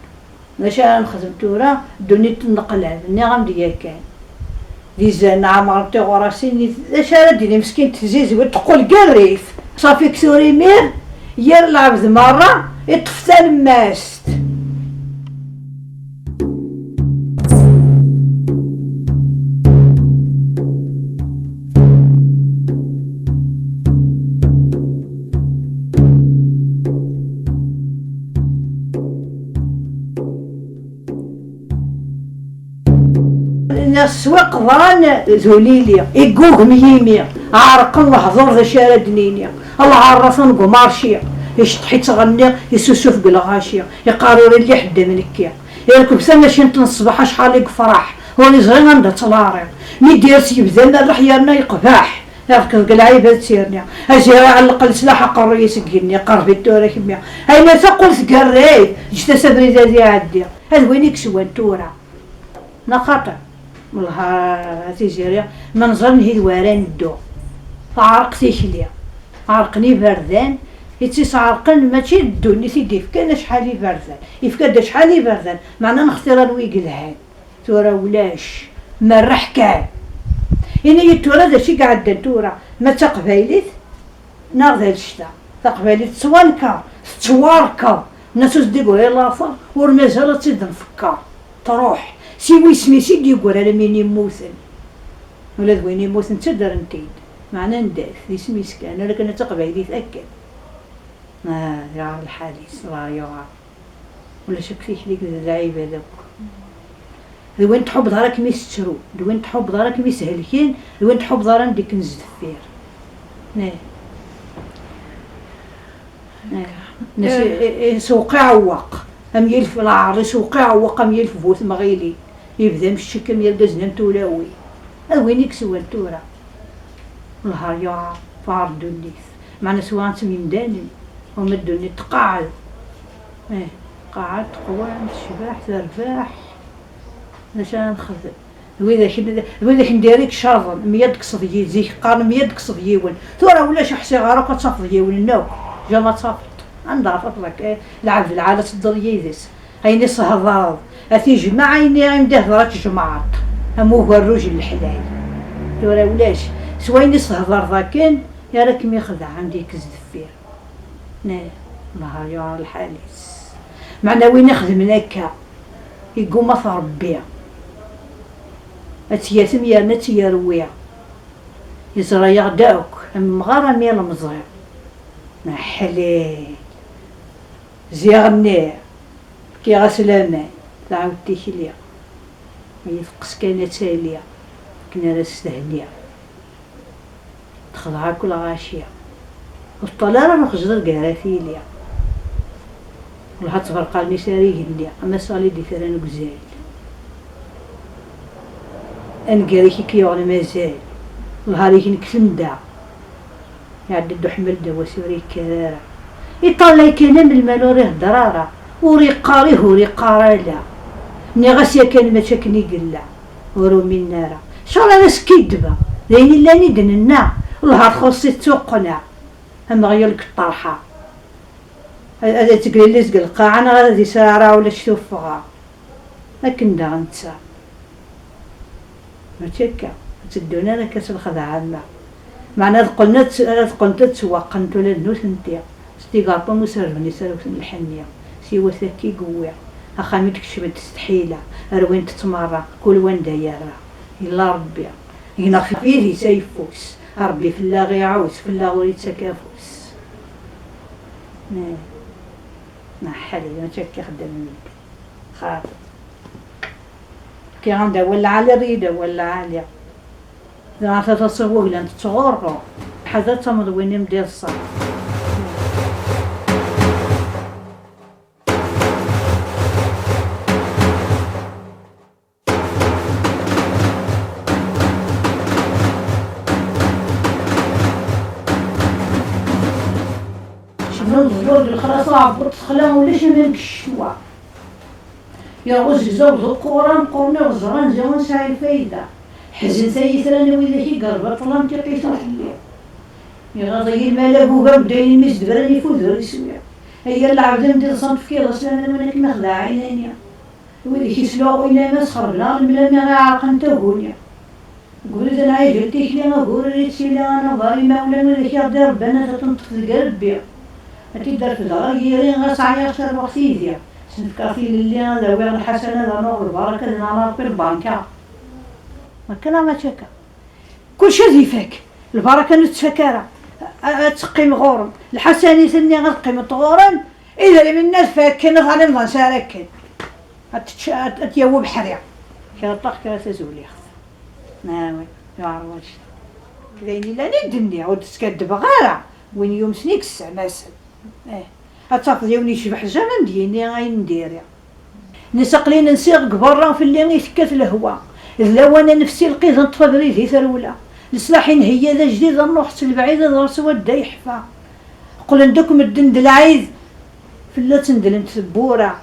D acu ara nexdem tura? Ddunit tenneqlab, nniɣ-am-d yakan. D izan ɛemren tiɣurasin, d acu ara d-tini meskint tizizwit teqqel gerrit. Ṣafi ksur imir, yir lɛebd merra, iṭṭef talemmast. Neswa qeḍran d ulili, iggugem yimi, ɛerqen lehdur d acu ara d-nini. Lɛerratan deg umarci, iceṭṭeḥ-itt ɣenni, isusuf deg lɣaci, iqqar ur illi ḥedd am nekki. Irkeb tamacint n ṣṣbeḥ acḥal i yefreḥ, ur iẓri anda tt-lariɣ. Mi d-yers yebda merreḥ yerna yeqbeḥ. Iɛreq deg lɛib ad tt-yerni. Azir iɛelleq leslaḥ aqerruy-is deg igenni, qerreb-it tura kemmi. Ayen taqqult tgerray, ǧǧet-as abrid ad iɛeddi. Ad win i yeswan tura. Neɣ xaṭer, wellah a tiziri, ma neẓra anhi d wara neddu. Teɛreq tikli, ɛerqen iberdan, i tt-isɛerqen mačči d ddunit i d-ifkan acḥal iberdan. Ifka-d acḥal iberdan, meɛna nextir anwa i yelhan. Tura ulac, merreḥ kan. Ini-yi-d tura d acu i iɛeddan tura, ma d taqbaylit neɣ d annect-a? Taqbaylit tettwanker, tettwarker, nna-s ur s-d-igri later, ur mazal ad tt-id-nfekker. Truḥ, si wisem-is i d-yeggra alammi i mmuten. Ula d win immuten ttaddren-t-id, meɛna anda-t, d isem-is kan, ala kan d taqbaylit akken. Ah, yuɛer lḥal-is, Allah yuɛer. Ulac akk tikli deg lɛibad akk. D win tḥubbeḍ ara kem-isettru, d win tḥubbeḍ ara kem-ishelken, d win tḥubbeḍ ara m-d-ikken zedeffir. Ih. Ih. Nes i-, i-, isewqiɛ uwaq, am yilef laɛer, isewqiɛ uwaq am yilef bu tmeɣili. Yebda mecček am yergazen am tulawin. Ad win i yeswan tura. Lhar yuɛer, tuɛer ddunit. Meɛna swa ad temyemdanen, uma ddunit tqaɛed. Ih, tqaɛed, teqwem, tecbeḥ, terbeḥ. D acu ara nexdem? D widak n, d widak n diri icerḍen, mya d-tekkseḍ yi-, zik qqaren mya d-tekkseḍ yiwen. Tura ulac, ur ḥṣiɣ ara akk ad tafeḍ yiwen, nekk. Jama ad tafeḍ. Anda ara tafeḍ akka, eh, lɛebd lɛali ad tedduḍ yid-s. Ayen i s-thedreḍ, ad t-ijmeɛ, ayen i m-d-ihder ad t-tjemɛeḍ. Am ugerruj n leḥlal. Tura ulac, s wayen i s-thedreḍ akken, ara kem-ixdeɛ, ad m-d-yekkes deffir. Ne. Nehar yuɛer lḥal-is. Meɛna win ixedmen akka, yegguma-t Ṛebbi. Ad tt-yatem yerna ad tt-yerwi. Yeẓra-yaɣ-d akk, am umɣar am yilemẓi. Neḥli. Ziɣ-nni, fkiɣ-as laman, tɛawed tikli. Ma yi-teqqes kan ad tali, akken ara s-tehni. Texdeɛ akk lɣaci. Ur teṭṭal ara lxejḍa deg ara tili. Welha ttberqalen-is ar igenni, am aseɣli d-itran deg uzal. Anger-ik i k-yuɣen mazal. Lhar-ik nekk temda. Iɛedda-d uḥmal d awas ur yekker ara. Iṭallay kan am lmal ur ihedder ara. Ur iqqar ih, ur iqqar ala. Nniɣ-as yakan mačči akken i yella. Ur uminen ara. Ccṛeɛ d askiddeb. D ayen illan i d-nenna. Lhar txuṣṣ-it tuqqna. Ameɣyal deg ṭṭerḥa. Ad, ad tegliliz deg lqaɛa neɣ ad israɛraɛ ulac tuffɣa. Akken daɣ netta. Mačči akka. Ur tteddun ara akka s lxedɛa am wa. Meɛna ad qqlent ad, ad qqlent ad ttwaqqent ula d nutenti. S tigerṭum userdun i srewten lḥenni. Siwa takki i yewwi. Axxam i d-kecment s tḥila. Rwint-tt merra. Kul wanda yerra. Yella Ṛebbi. Gneɣ ɣef yidis ayeffus. Ṛebbi fell-aɣ iɛus. Fell-aɣ ur ittak afus. Neḥḥel, mačči akka i xeddamen medden. Xaṭi. Fkiɣ-am-d awal lɛali, err-iyi-d awal lɛali. Dɣa tafeḍ s wuglan tettɣurru. Ḥader ad tamneḍ win i m-d-iḍsan. Cennu leẓẓur d lexlaṣ aɛebbuḍ texla ulac aman deg ccetwa. Yerɣa uzegzaw d uquran qqurni ɣezran ziɣ ur nesɛi lfayda. Ḥzen tayitra n widak i yerbaṭlen tiqit ur telli. Iɣaḍ-iyi lmal agugam daynin mi s-d-bran ifud ur iswi. Ay yal lɛebd am d-iḍsan tefkiḍ-as laman win akken ixdeɛ ɛinani. Wid i k-isluɣuyen ama sxerblen lemlama iɛerqen taguni. Deg ubrid ad nɛijel tikli agur ur yettili anabaṛ imawlan wid i k-aɣ-d-iṛebban ad ten-neṭṭef deg rebbi. Ad t-id-rfdeɣ ar yiri ɣas ɛyiɣ carweɣ tidi. Sen-fkeɣ tilelli ad awiɣ lḥasan ad rnuɣ lbaraka ad neɛna Ṛebbi lbarka. Akka neɣ mačči akka? Kulci ad ifak. Lbaraka ur tettfak ara. A-, ad teqqim ɣur-m. Lḥasanit-nni ad qqiment ɣur-m. Idrimen ad fakken, ad ɣalim d ansi ara akken. Ad tečč-, ad, ad yawi beḥri. Kra ṭṭax, kra tazuliɣt. Nawi, yuɛer wannect. D ayen illan i d-nniɣ, ur d-skaddbeɣ ara. Win yumsen i yessamasen. Eh. Ad tafeḍ yiwen yecbeḥ jam am d-yini ayen n diri. Nes aql-i nensiɣ deg berra fell-i i tekkat lehwa. D lawan ad nefsi lqid neṭṭef abrid i trewla. Leslaḥ inheyya d ajdid ad nruḥ s lebɛid ad ɣer s wadda yeḥfa. Qqlen-d akk medden d lɛid. Fell-asen dlent tewwura.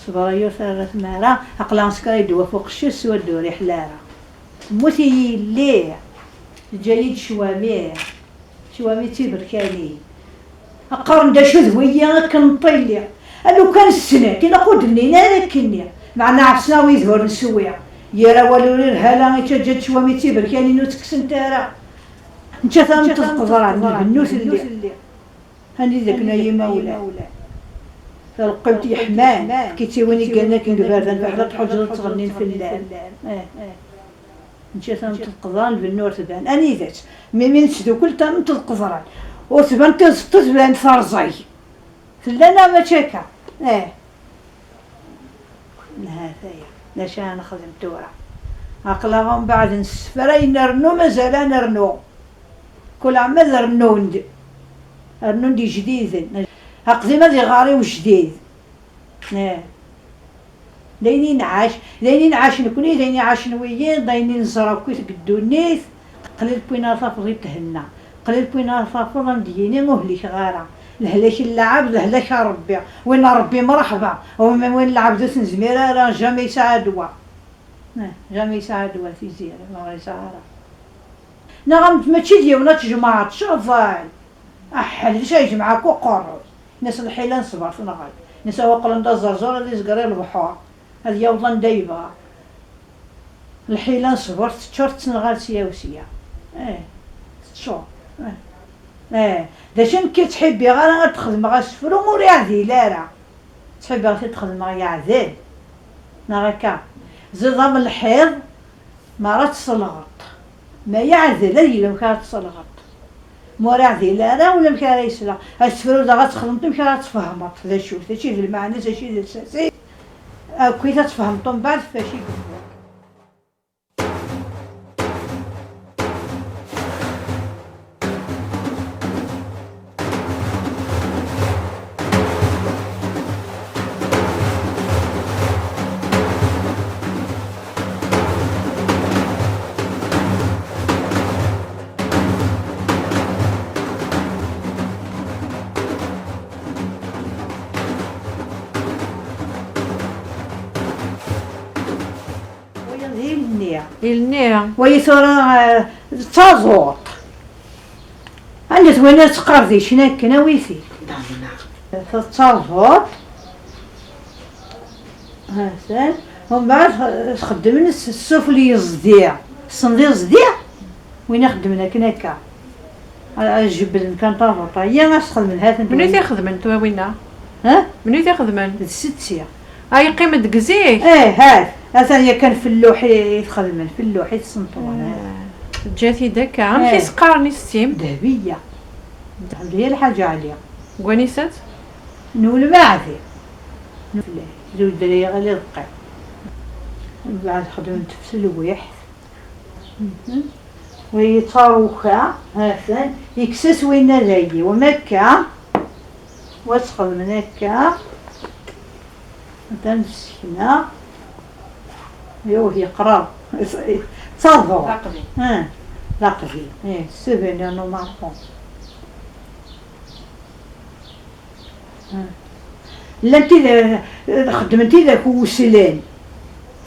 Ṣṣber ay ur terra tmara, aql-aɣ neskeṛ-d waf uqeccic s wadda ur iḥla ara. Temmut-iyi yelli, teǧǧa-yi-d ccwami, ccwami d tiberkanin. Qqaren-d acu d wigi akken n ṭilli. A lukan ssnent, ilaq ur d-nnin ara akkenni. Meɛna ɛefsen-aɣ wid ur neswi. Yir awal ur irhala, ittaǧǧa-d ccwami d tiberkanin ur ttekksent ara. Nečča ta n tqeḍran, lbennu telli. Anida akken ay imawlan. Talqemt yeḥman, fkitt i win iggan akken deg iberdan, fiḥel ad tḥuǧǧeḍ ad ttɣennin fell-am. Eh. Nečča ta n tqeḍran, lbennu ur tban. Anida-tt? Mi, mi nettdukul ta n tqeḍran. Ur tban tiẓeṭṭa, tban terẓag. Tella neɣ mačči akka? Eh. Hataya, d acu ara nexdem tura? Aql-aɣ umbeɛd nsefra i nrennu, mazal ad nernu. Kul ɛam ad rennun-d, rennun-d ijdiden. Aqdim ad iɣer i ujdid. Eh. D ayen i nɛac, d ayen i nɛac nekni, d ayen i ɛacen wiyiḍ, d ayen i neẓra akk deg ddunit. Qlil n win ara tafeḍ ithenna, qlil n win ara tafeḍ am d-yini ur hliken ara. Lehlak n lɛebd, lehlak n Ṛebbi. Win n Ṛebbi mreḥba, win, win n lɛebd ur t-nezmir ara, jamais yesɛa ddwa. Eh, jamais yesɛa ddwa Tiziri, ur yesɛa ara. Neɣ am-, mačči d yiwen ad tjemɛeḍ, tceɣfal. Aḥel, d acu ay jemɛeɣ akk uqerruy? Nes lḥila n ṣṣber tenɣel. Nes awa qqlen d aẓerẓur ad izger i lebḥur. Ad yaweḍ anda yebɣa. Lḥila n ṣṣber teččur, tettenɣal sya u sya. Eh, teččur. Eh. Eh, d acu nekk ur ttḥibbiɣ ara ad xedmeɣ asefru ur iɛdil ara. Ttḥibbiɣ ad t-xedmeɣ yeɛdel. Neɣ akka. Ziḍam lḥiḍ, mi ara tt-tesleɣeḍ. Ma yeɛdel, ad yili amek ara tt-tesleɣeḍ. Ma ur iɛdil ara, ulamek ara yesleɣ. Asefru daɣ ad txedmeḍ amek ara tt-tfehmeḍ. D acu-t, mačči d lmeɛna-s, mačči d lsas-is. Akkit ad tfehmeḍ umbeɛd f acu i yewwi. Wayeḍ d igenni. Igenni. Wayi tura, eh, d taẓuṭ. Anda twina teqqar di ccna akken, awi-t-id. D taẓuṭ. Ha-t-an. Umbeɛd, eh, xeddmen s-, ssufel yeẓdi. Tessneḍ iẓdi? Win ixeddmen akken akka. A, a, jebbden kan tavuṭa. Ya, a s-xedmen, ha-tent. Menhu i t-ixedmen, tura, winna? Ha? Menhu i t-ixedmen? D setti. A, yeqqim-d deg zik? Eh, ha-t. Atan yakan f lluḥ i, i t-xedmen, f lluḥ i t-senṭwen. Ah, teǧǧa-t-id akka. Amek i s-qqaren i setti-m? Dehbiya. Dehbiya Lḥaǧ Ɛli. Deg wanisa-tt? N Ulmaɛdi. N Ulmaɛdi. Zewǧen-iyi ɣer Leqqa. Mbeɛd xedment f telwiḥt. Mhm. Wa yettaruka, ha-t-an, yekkes-as winna dagi, wa akka, wa tt-xedmen akka, atan tsekna, yuh yeqra, d taḍu. D aqdim. Ah, d aqdim, eh, souvenir n umaṛku. Llant tid, xeddmen tidak weslen.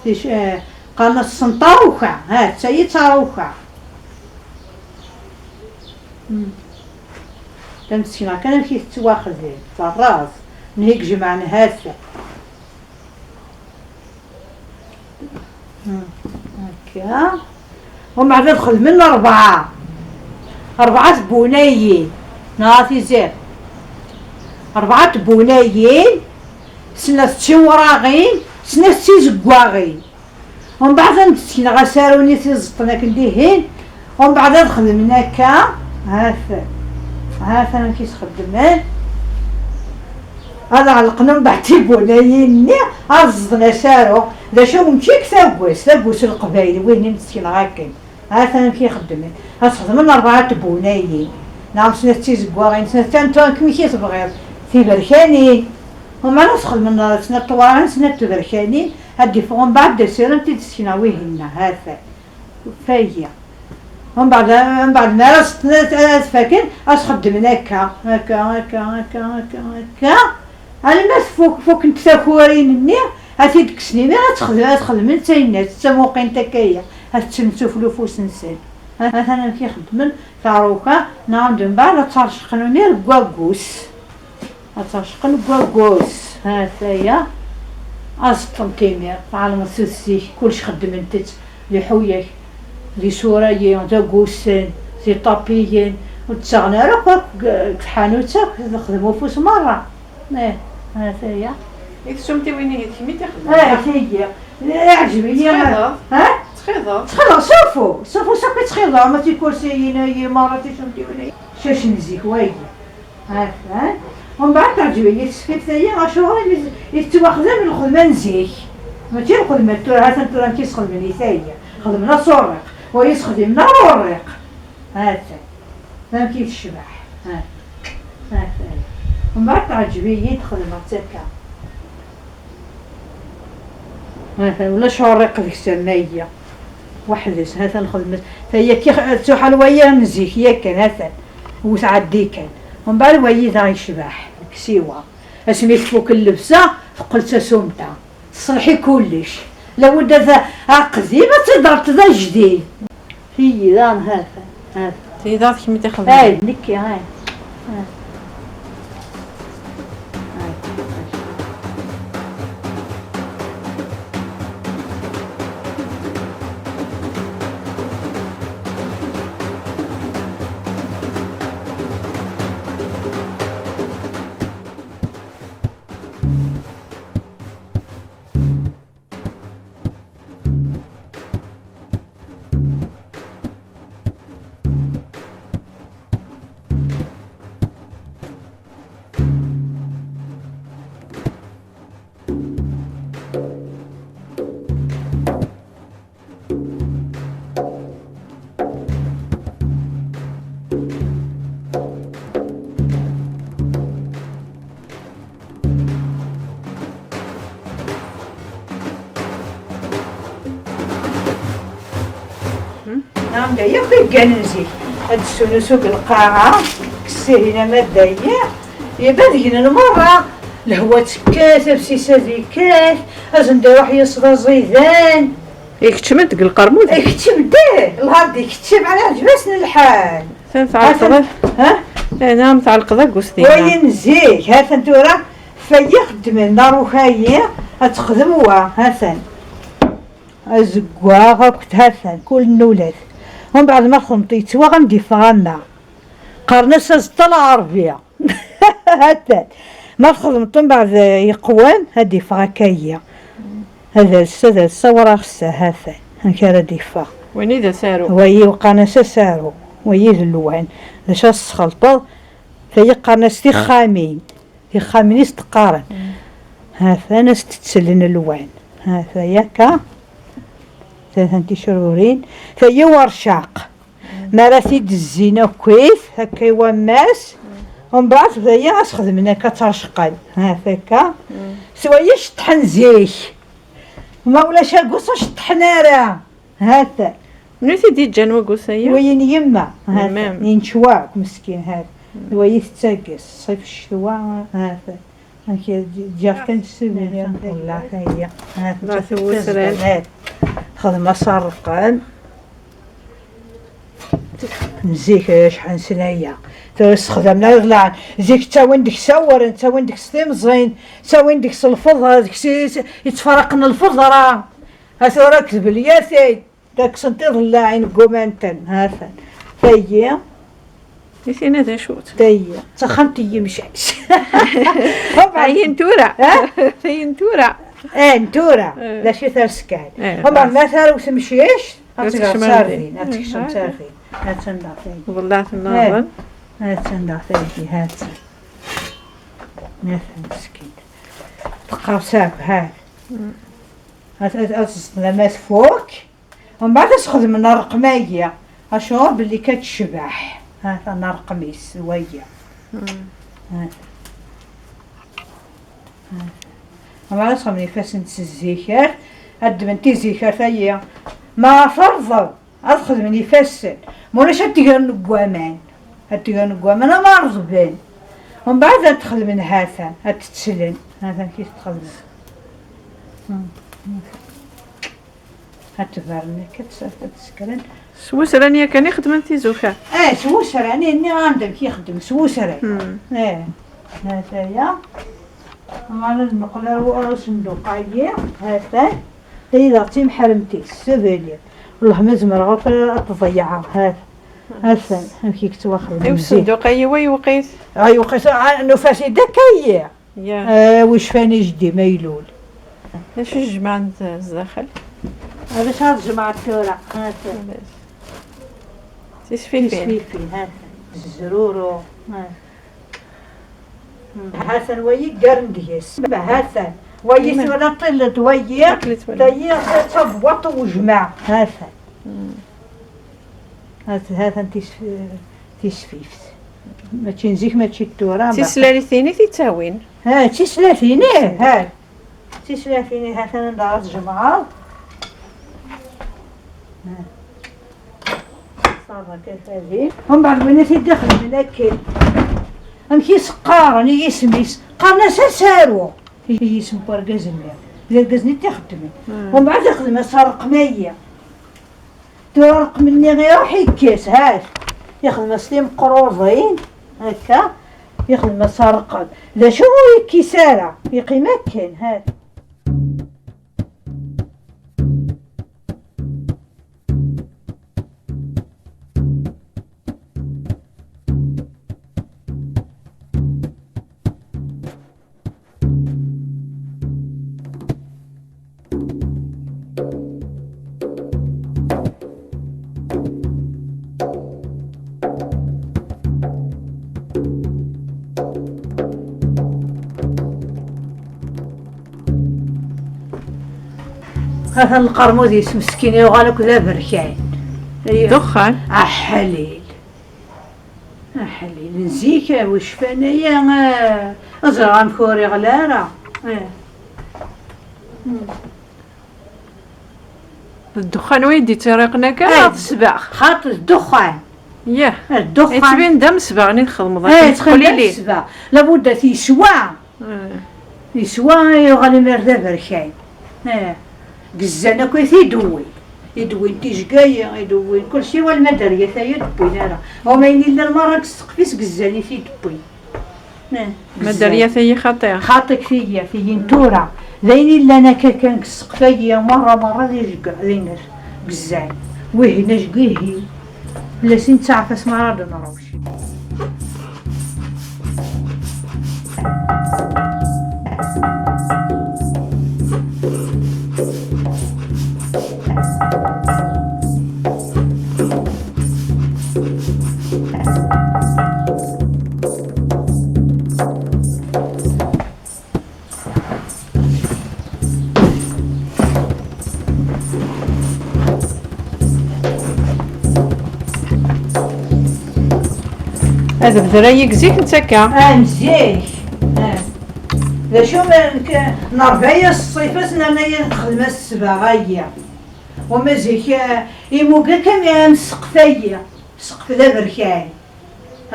Tic-, eh, qqaren-as senṭaruka. Ha, d tayi d taruka. Hmm. Tamsekna kan amek i tettwaxdem, terraz. Nhi jemɛen hata. Hmm. Akka. Umbeɛd ad xedmen rebɛa. Rebɛa tbunayin. Neɣ a tizi. Rebɛa tbunayin, snat d tiwraɣin, snat d tizeggaɣin. Umbeɛd ad d-sekneɣ asaru-nni tiẓeṭṭen akken dihin, umbeɛd ad xedmen akka, ha-t, ha-t amek i s-xeddmen. Ad ɛelqen umbeɛd tibunayin-nni, ad ẓden asaru. D acu, mačči deg tagwest, tagwest n Leqbayel, win i m-d-sekneɣ akken. Ha-t amek i xeddmen. Ad xedmen rebɛa tbunayin, neɣ snat d tizeggaɣin, snat d tanṭurin, amek i tebɣiḍ. Tiberkanin. Umbeɛd ad xedmen snat tewraɣin, snat tiberkanin, ad d-iffeɣ umbeɛd d asaru i d-sekneɣ wihin-nni, ha-t. Fayya. Umbeɛd, umbeɛd mi ara s-, ad faken, ad s-xeddmen akka, akka, akka, akka, akka, akka. Alma tfuk, fukent takurin-nni, ad t-id-kksen imir, ad texdem, ad xedmen d tayennat, d tamuqint akka-ya, ad tt-ttun s uflufus-nsen. Atan amek i xeddmen taruka, neɣ mbeɛd ad tt-rceqen imir deg waggus. Ad terceqen deg waggus. Ha-t-aya. Aẓeṭṭen timir, tɛelmeḍ s zik, kullec xeddmen-t d iḥuyak, d isurayen, d aggusen, d iṭapiyen, ur d-ttaɣen ara akk, akk deg tḥanut akk, texdem ufus merra. Eh, ha-t-aya. I tsumtiwin-ihi d kemm i t-ixedmen? Eh, tigi. Iɛǧeb-iyi. Tettxiḍeḍ? Ha? Tettxiḍeḍ? Ttxiḍeɣ s ufus, s ufus akk i ttxiḍeɣ, ma d tikursiyin-agi, merra tisumtiwin-agi. Cac n zik, wagi. Ha-t-an. Umbeɛd teɛǧeb-iyi tsefift-agi, acuɣer imi i tettwaxdem lxedma n zik. Mačči lxedma n tura, ha-t-an tura amek i s-xedmen i tagi. Xedmen asurriq, wa yesxedmen aurriq. Ha-t-an. Amek i tecbeḥ. Ha-t-an. Umbeɛd teɛǧeb-iyi, xedmeɣ-tt akka. Ha-t-an, ulac urriq deg-s am wagi. Weḥd-s, ha-t-an xedmet. Tagi, ttuḥal waya n zik, yakan, ha-t-an. Ur tɛeddi kan. Umbeɛd wagi daɣ yecbeḥ, deg siwa. Asmi tfuk llebsa, teqqel d tasumta. Teṣleḥ i kullec. Lawed ad aqdim ad tt-id-terreḍ d ajdid. Tigi daɣen, ha-t-an, ha-t-an. Tigi daɣen d kemm i t-ixedmen? Ay, d nekki, ay. Ay. Ay. Anda yakk i gganen zik, ad d-ssunusu deg lqaɛa, kkes ihin ama d aya, yebda ad gnen merra. Lehwa tekkat, absis ad ikkat, azen-d iruḥ yisḍa ẓidan. Ikeččem-d deg lqermud? Ikeččem-d, lhard ikeččem, ɛla ɛǧeb-asen lḥal. Atan tɛelqeḍ. Ha? Eh, naɛam, tɛelqeḍ aggus dinna. Wayen zik, ha-t-an tura, fayi xeddmen, naruka-yi, ad texdem wa, ha-t-an. Azeggaɣ akked ha-t-an, kul nnulat. Umbeɛd ma txedmeḍ yettwaɣ am d-iffeɣ anna. Qqaren-as aẓeṭṭa lɛerbi. Ha-t-an. Ma txedmeḍ umbeɛd yeqwan, ad d-iffeɣ akka-yi. Ad ales, ad ales, awraɣ ssa, ha-t-an. Amek ara d-iffeɣ? Win i d asaru. Wayi qqaren-as asaru. Wayi d lwan. D acu ara tesxelṭeḍ? Tayi qqaren-as tixxamin. Tixxamin i s-d-qqaren. Mm. Ha-t-an as-d-ttellen lwan. Ha-t-a yakka. Tatan ticrurin. Tayi warcaq. Mm. Mi ara t-id-zzin akkit, akka i wammas. Mm. Umbeɛd tayi as-xedmen akka ttarecqan. Ha-t akka. Mm. S wayi ceṭṭḥen zik. Ma ulac agus ur ceṭṭḥen ara. Ha-t. Mnit i d-yeǧǧan waggus-aya? Wayi n yemma, ha-t, yemma-m. Yenčwa akk meskin, ha-t. Mm. Wayi tettagges, ṣṣif ccetwa, ha-t. Amek i d-, ǧǧiɣ kan ssebli, ha-t, ha-t. Xedmeɣ-t i wusran. Ha-t. Xedmeɣ-as rrqem. N zik, acḥal n sna-ya. Tura ssexdamen ara d lɛan. Zik ttawin deg-s awren, ttawin deg-s timẓin, ttawin deg-s lfeḍra, deg-s i-, i-, yettfaraqen lfeḍra. Ha tura akked belyatin, da kksen tiḍellaɛin deg umanten, ha-t-an. Tayi. I tina d acu-tt? Tayi, d taxxamt n yimcac. Ayen tura. Ha? Ayen tura. Eh, n tura. Eh. D acu i ters kan. Eh, umbeɛd ma tarew temcict, ad tekcem ar din, ad tekcem ar din. Ha-tt-an da tayi. Ḍellaɛt nniḍen. Eh. Ha-tt-an da tayi, ha-tt-an. Ha-tt-an meskin. Teqqers akk, ha. Mm. Ad, ad, ad teẓḍem ma tfuk. Umbeɛd ad s-xedmen rrqem-agi. Acuɣer belli kan tecbeḥ. Ha-t-an rrqem-is, d wagi. Mm. Ha-t. Ha-t. Umbeɛd ad s-xedmen ifassen s zzikar. Ad ddmen tizikar tayi. Ma terḍeb, ad xedmen ifassen. Ma ulac ad t-gren deg waman. Ad t-gren deg waman, ama rḍben. Umbeɛd ad t-xedmen ha-t-an, ad t-ttlen. Ha-t-an kif t-xedmen. Hmm. Ad tebren akka, ad s-, ad t-sekren. S wusran yakan i xedmen tizukar? Eh, s wusran, i nniɣ-am-d amek i xeddmen, s wusran. Hmm. Eh, ha-t-aya. Ɣer ad neqqel ar, ar usenduq-agi, ha-t-an. Tayi d timḥermt-is, s ubelliḍ. Wellah ma zemreɣ akk ad t-ḍeyyɛeɣ, ha-t. Ha-t-an, amek i yettwaxdem. I usenduq-agi wa yewqit? Ah, yewqit, ah, nufa-t-id akka-yi. Ya. Ah, wi cfan i jeddi ma ilul. D acu i jemɛen zdaxel? Ad acu ad jemɛeɣ tura? Ha-t. Tisfifin. Tisfifin, ha-t. Zruru, ha-t. Ha-t-an wayi ggaren deg-s. Ha-t-an. Wayi tura ṭillet wayi. Ṭillet wayi. Tayi d tabwaṭ n wejmaɛ. Ha-t-an. Mm. Ha-t-, ha-t-an tisf-, tisfift. Mačči n zik, mačči n tura. Tislalit-ini tittawin. Ha, tislatin, ih, ha. Tislatin, ha-t-an anda ara tjemɛeḍ. Ha. Ṣaba kafadin. Umbeɛd win i t-id-ixedmen akken. Amek i s-qqaren i yisem-is? Qqaren-as asaru. I yisem n urgaz-nni. D argaz-nni i t-ixeddmen. Hmm. Umbeɛd ixdem-as rrqem-agi. Tura rrqem-nni iruḥ ikkes, ha-t. Ixdem-as timeqruḍin, akka. Ixdem-as rrqem. D acu ur ikkis ara? Yeqqim akken, ha-t. Atan lqermud-is meskin yuɣal akk d aberkan. Dexxan. Aḥlil. Aḥlil. N zik, a wi cfan aya, ah, ẓriɣ amek ur iɣli ara. Eh. Hmm. D ddexxan win i d-ittirriqen akka, neɣ d ssbeɣ? Xaṭ, d ddexxan. Yah. D ddexxan. Yettbin-d am ssbeɣ-nni txedmeḍ, eh, akken yettbin-d am ssbeɣ. Labudda t-yeswa. Eh. Yeswa, yuɣal imir d aberkan. Eh. Gezzan akk i t-id-wwin. I d-wwin tijgayi, i d-wwin kulci, wala ma d-rrya tayi ur d-wwin ara. Huma ayen illan merra deg ssqef-is gezzan i t-id-wwin. Eh, ma d-rrya tayi xaṭi. Xaṭi deg tiyi, tiyi n tura. D ayen illan akka kan deg ssqef-agi, merra, merra d ijegga, d iner, gezzan. Wihin ajegga, ihi. Fell-as i nettaɛef asmi ara d-nruc. Ad bder ayagi zik netta akka. Ah, n zik. Ah. D acu ma nekk, nerba-yas ṣṣif-as, nerna-yas nexdem-as ssbeɣ-agi. Wama zik, ah, imuga kan am ssqef-agi. Ssqef d aberkan.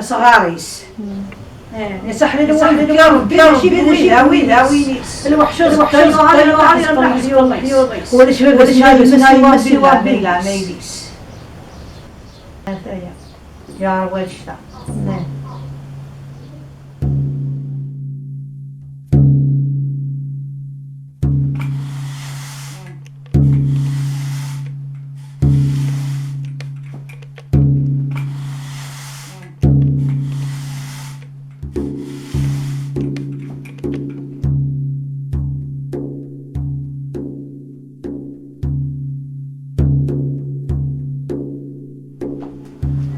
Asɣar-is. Mm. Eh, iseḥḥel lwalid, ya Rebbi, mačči d wid, d wid, d wid. Lweḥc, lweḥc, lweḥc, lweḥc, lweḥc. Ulac baba-s, ulac baba-s, ulac baba-s, ulac baba-s. Ata-ya. Ya Rebbi, annect-a.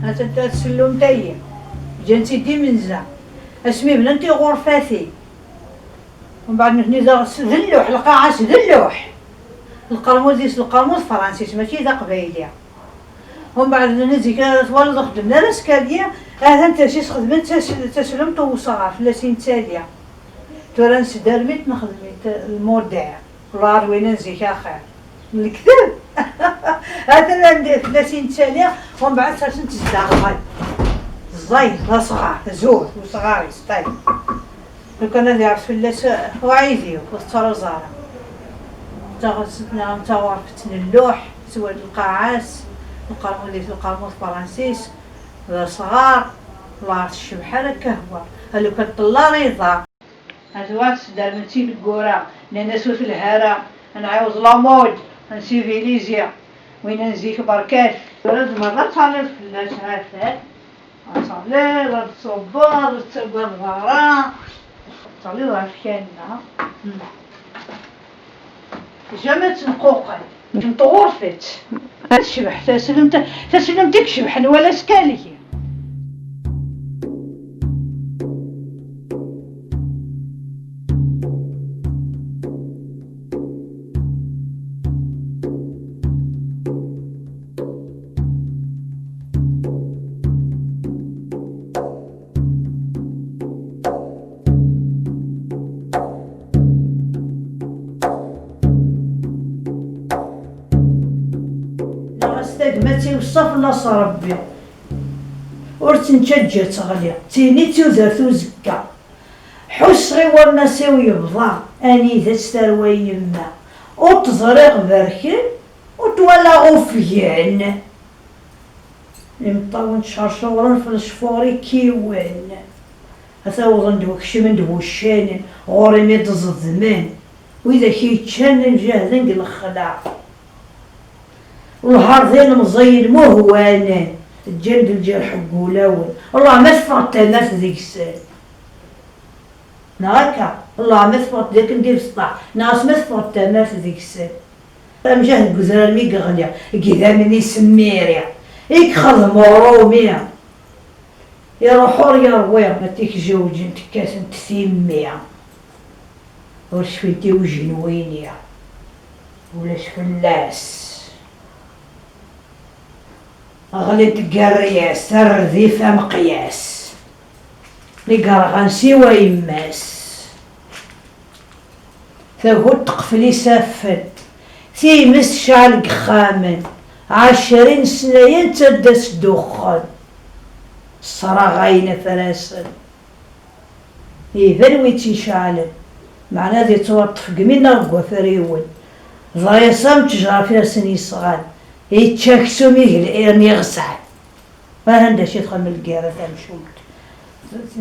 Ha-tt-an tasellumt-agi, ǧǧan-tt-id imenza, asmi bnant tiɣurfatin. Umbeɛd nutni daɣ s-, d lluḥ, lqaɛa-s d lluḥ. Lqermud-is, lqermud fransis, mačči d aqbayli. Umbeɛd nutni zik ara twaliḍ ur xeddmen ara skalya, ha-t-an ters-is xedmen tas-, taslumt n wesɣar, fell-as i nettali. Tura nesderm-it, nexdem-it lmudir. Lɛar win n zik axir. Lekteb! Atan anda fell-as i nettali, umbeɛd sersen-t zdaxel. Ẓẓay, d asɣar, zur, usɣar-is, ṭayeb. Lukan ad iɛeffes fell-as uɛidiw, ur tettruẓ ara. Taɣ-, neɣ taɣurfet n lluḥ, s lqaɛa-s, lqermud-is, lqermud fransis, d asɣar, lɛar tecbeḥ ara akka hwa. A lukan ṭṭella iḍar. Azwar tesdermen-tt ineggura, nnan-as ur telha ara, ad nɛiwed la mode, ad nsivilisi, win n zik berkat. Tura d merra ad taliḍ fell-as, ha-t-an. Ad taliḍ, ad tṣubbeḍ, ur tettagadeḍ ara. Ad taliḍ ɣef kanna. Jamais ad tenquqel. N tɣurfet. Ad tecbeḥ taslemt, taslemt i icebḥen wala skalgi. Neɣ s tagmat iweṣṣa fell-as Ṛebbi. Ur tt-nettaǧǧa ad teɣli, d tin i d tudert uzekka. Ḥusseɣ i wammas-iw yebḍa, anida-tt tarwa n yemma. Ur t-ẓriɣ berken, ur t-walaɣ ufgen. Imeṭṭawen ttcercuren f lecfur ikkiwen. Ata wwḍen-d wakecmen-d wuccanen, ɣur-i mi d-ẓedmen. Widak yeččan imjahden deg lexla. Lhar d ilemẓiyen muhwanen, ǧǧan-d lǧerḥ deg wulawen. Allah ma teffeɣ-d tamart deg-sen. Neɣ akka, Allah ma teffeɣ-d akken d ibesṭaḥ, neɣ asma teffeɣ-d tamart deg-sen. Amjahed deg udrar mi yeɣli, deg idammen-is mmiri, i yexdem uṛumi. Iruḥ ur yerwi, ma tikjewǧent kkatent timmi. Ur cfint i ujenwi-nni, ulac fell-as. Ɣlint deg rryas, rrdif ameqyas. Mi yerɣan siwa yemma-s. Tagut teqfel isaffen, Times tecɛel deg yexxamen, ɛecrin sna-yan d tadda s ddexxan, sraɣayen afrasen. Iban wi tt-iceɛlen, meɛna ad yettwaṭṭef deg imi neɣ deg wafriwen. Ḍriṣa am tejrafirt-nni yesɣan, yečča aksum igel-, irni iɣesɛen. Aha d acu i txeddem lgirra tamcumt.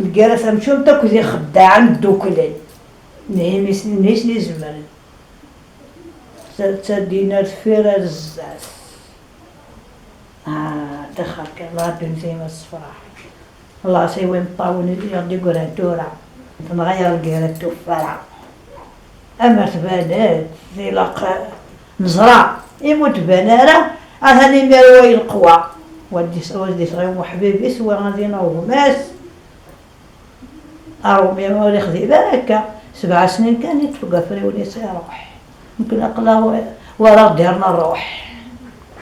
Lgirra tamcumt akked ixeddaɛen dduklen. Nihi mi s-, nihi s-, izemren. Ta, ta ddin ar deffir ar zdat. Ah, daxel kan, Allah ddunit-agi ma tessefraḥ. Allah s-iwi imeṭṭawen i ɣ-d-yeggran tura. Tenɣa-yaɣ lgirra n tuffra. Amer tban-d, ilaq neẓra, imi ur tban ara, atan imir wa i leqwa. Wa d-is-, wa d-isɣi uḥbib-is, wa ad inaw gma-s. Aṛumi ur ixdim ara akka, sebɛa snin kan i ṭṭef deg afriwen-is iṛuḥ. Mumkin aql-aɣ wa-, wara ɣ-d-irna ṛṛuḥ.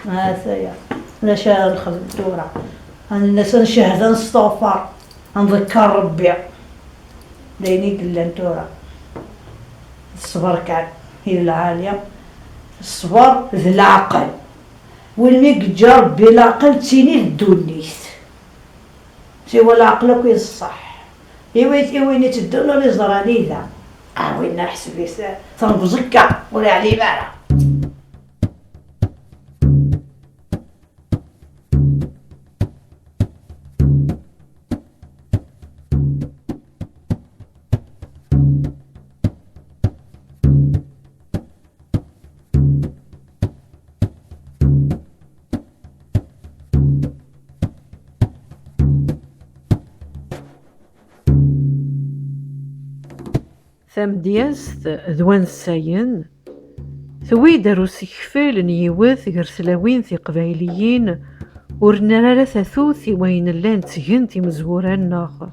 Ataya, d acu ara nexdem tura? Ad n-nas ad ncehhed, ad nesteɣfer, ad nḍekker Ṛebbi. D ayen i yellan tura. D ṣṣber kan, i d lɛali. Ṣṣber d leɛqel. Win mi yeǧǧa Ṛebbi leɛqel, d tini d ddunit. Siwa leɛqel akk i d ṣṣeḥ. I wi-, i win iteddun ur iẓri anida. Ah, winna ḥseb-is, tenguẓ akka, ur iɛlim ara. Tamedyazt d wansayen tewwi-d ar usekfel n yiwet gar tlawin tiqbayliyin ur nerra ara tatut i wayen llan ttgen timezwura-nneɣ.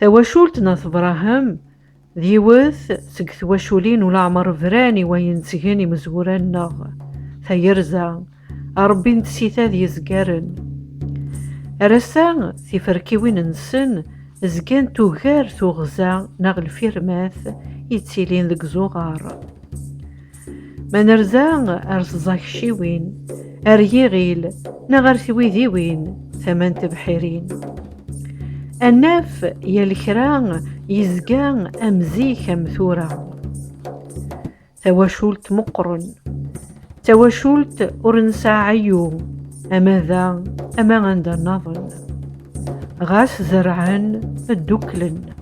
Tawacult n At Brahem d yiwet seg twaculin ulaɛmer bran i wayen ttgen imezwura-nneɣ. Tayerza, Ṛebbi n tsita d yezgaren. Ar ass-a, tiferkiwin-nsen zgant ugar tuɣza neɣ lfirmat yettilin deg iẓuɣar. Ma nerza ar tẓakciwin, ar yiɣil, neɣ ar twidiwin, tama n tebḥirin, ad naf yal kra yezga am zik am tura. Tawacult meqqren. Tawacult ur nesɛi ayu, ama da, ama anda nnaḍen. Ɣas zerɛen, dduklen.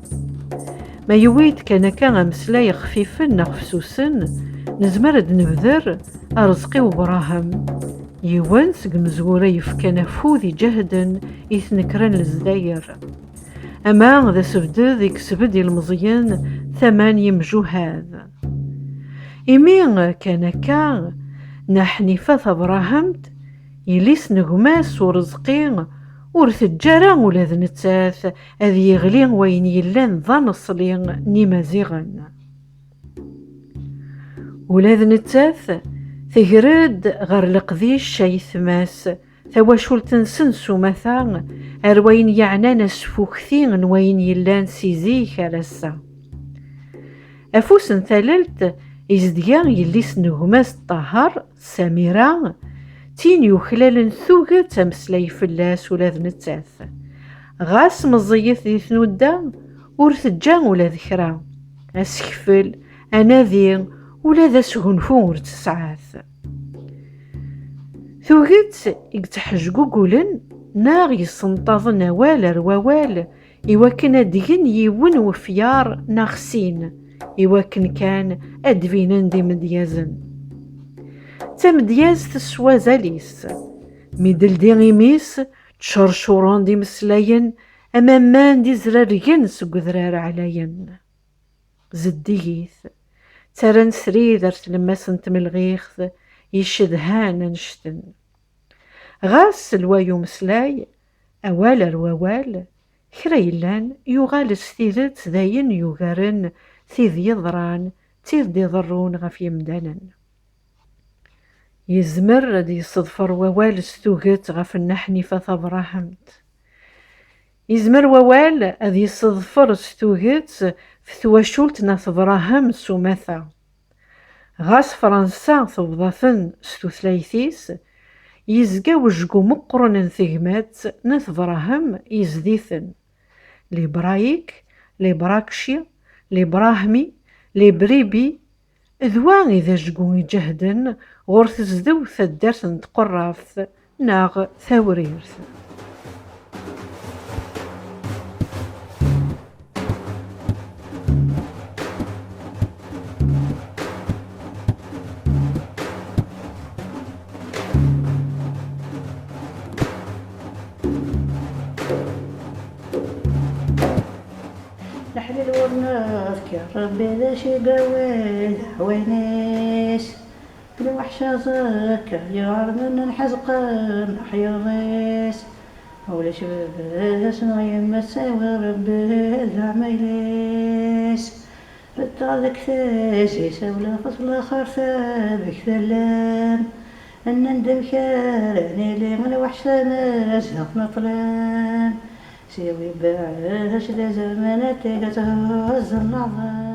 Ma yewwi-d kan akka ameslay xfifen neɣ fessusen, nezmer ad d-nebder Arezqi Ubrahem, yiwen seg imezwura yefkan afud iǧehden i tnekra n Lezzayer. Ama d asebded i yesbedd ilmeẓyen tama n yimjuhad. Imi kan akka, Nna Ḥnifa Tabrahemt, yelli-s n gma-s Urezqi, ur teǧǧa ara ula d nettat ad yeɣli wayen yellan d aneṣli n Imaziɣen. Ula d nettat teger-d ɣer leqdic ayetma-s, tawacult-nsen s umata, ar wayen yeɛnan asfukti n wayen yellan si zik ar ass-a. Afus n tallelt izdeg-a yelli-s n gma-s Ṭaher, Samira, d tin yuklalen tuget ameslay fell-as ula d nettat. Ɣas meẓẓiyet di tnudda, ur teǧǧa ula d kra. Asekfel, anadi, ula d asgunfu ur tt-tesɛat. Tuget i yettḥejgugulen neɣ yessenṭaḍen awal ar wawal i wakken ad d-gen yiwen wefyar neɣ sin, i wakken kan ad d-binen d imedyazen. D tamedyazt s wazal-is. Mi d-teldi imi-s, ttcercuren-d imeslayen am aman d-izrargen seg udrar ɛlayen. Zeddigit, ttarran srid ar tlemmast n tmelɣiɣt yecedhan annect-en. Ɣas s lway umeslay, awal ar wawal, kra yellan yuɣal s tidet d ayen yugaren tid yeḍran, d tid d-iḍerrun ɣef yemdanen. Yezmer ad yesseḍfer wawal s tuget ɣef Nna Ḥnifa Tabrahemt. Yezmer wawal ad yesseḍfer s tuget f twacult n At Brahem s umata. Ɣas Fransa tebḍa-ten s tutlayt-is, yezga wejgu meqqren n tegmat n At Brahem yezdi-ten. Librayik, Librakci, Librahmi, Libribi, d wa i d ajgu iǧehden ɣur tezdew taddart n Tqerrabt neɣ Tawrirt. Leḥlal ur neḍkir, Rebbi d acu i yewwi d aɛwin-is. Lweḥc aẓekka yeɣrem n ḥezqen aḥyuḍ-is. Ulac baba-s neɣ yemma-s, awi Rebbi d aɛmayl-is. Beṭṭeɣ deg tazis, awla ɣef laxert amek tellam? Nnan-d amek ara nili, lweḥc tamazzeɣt neṭlem. Siwi baɛac d azerman, ad teg ad thuzz nnaḍen.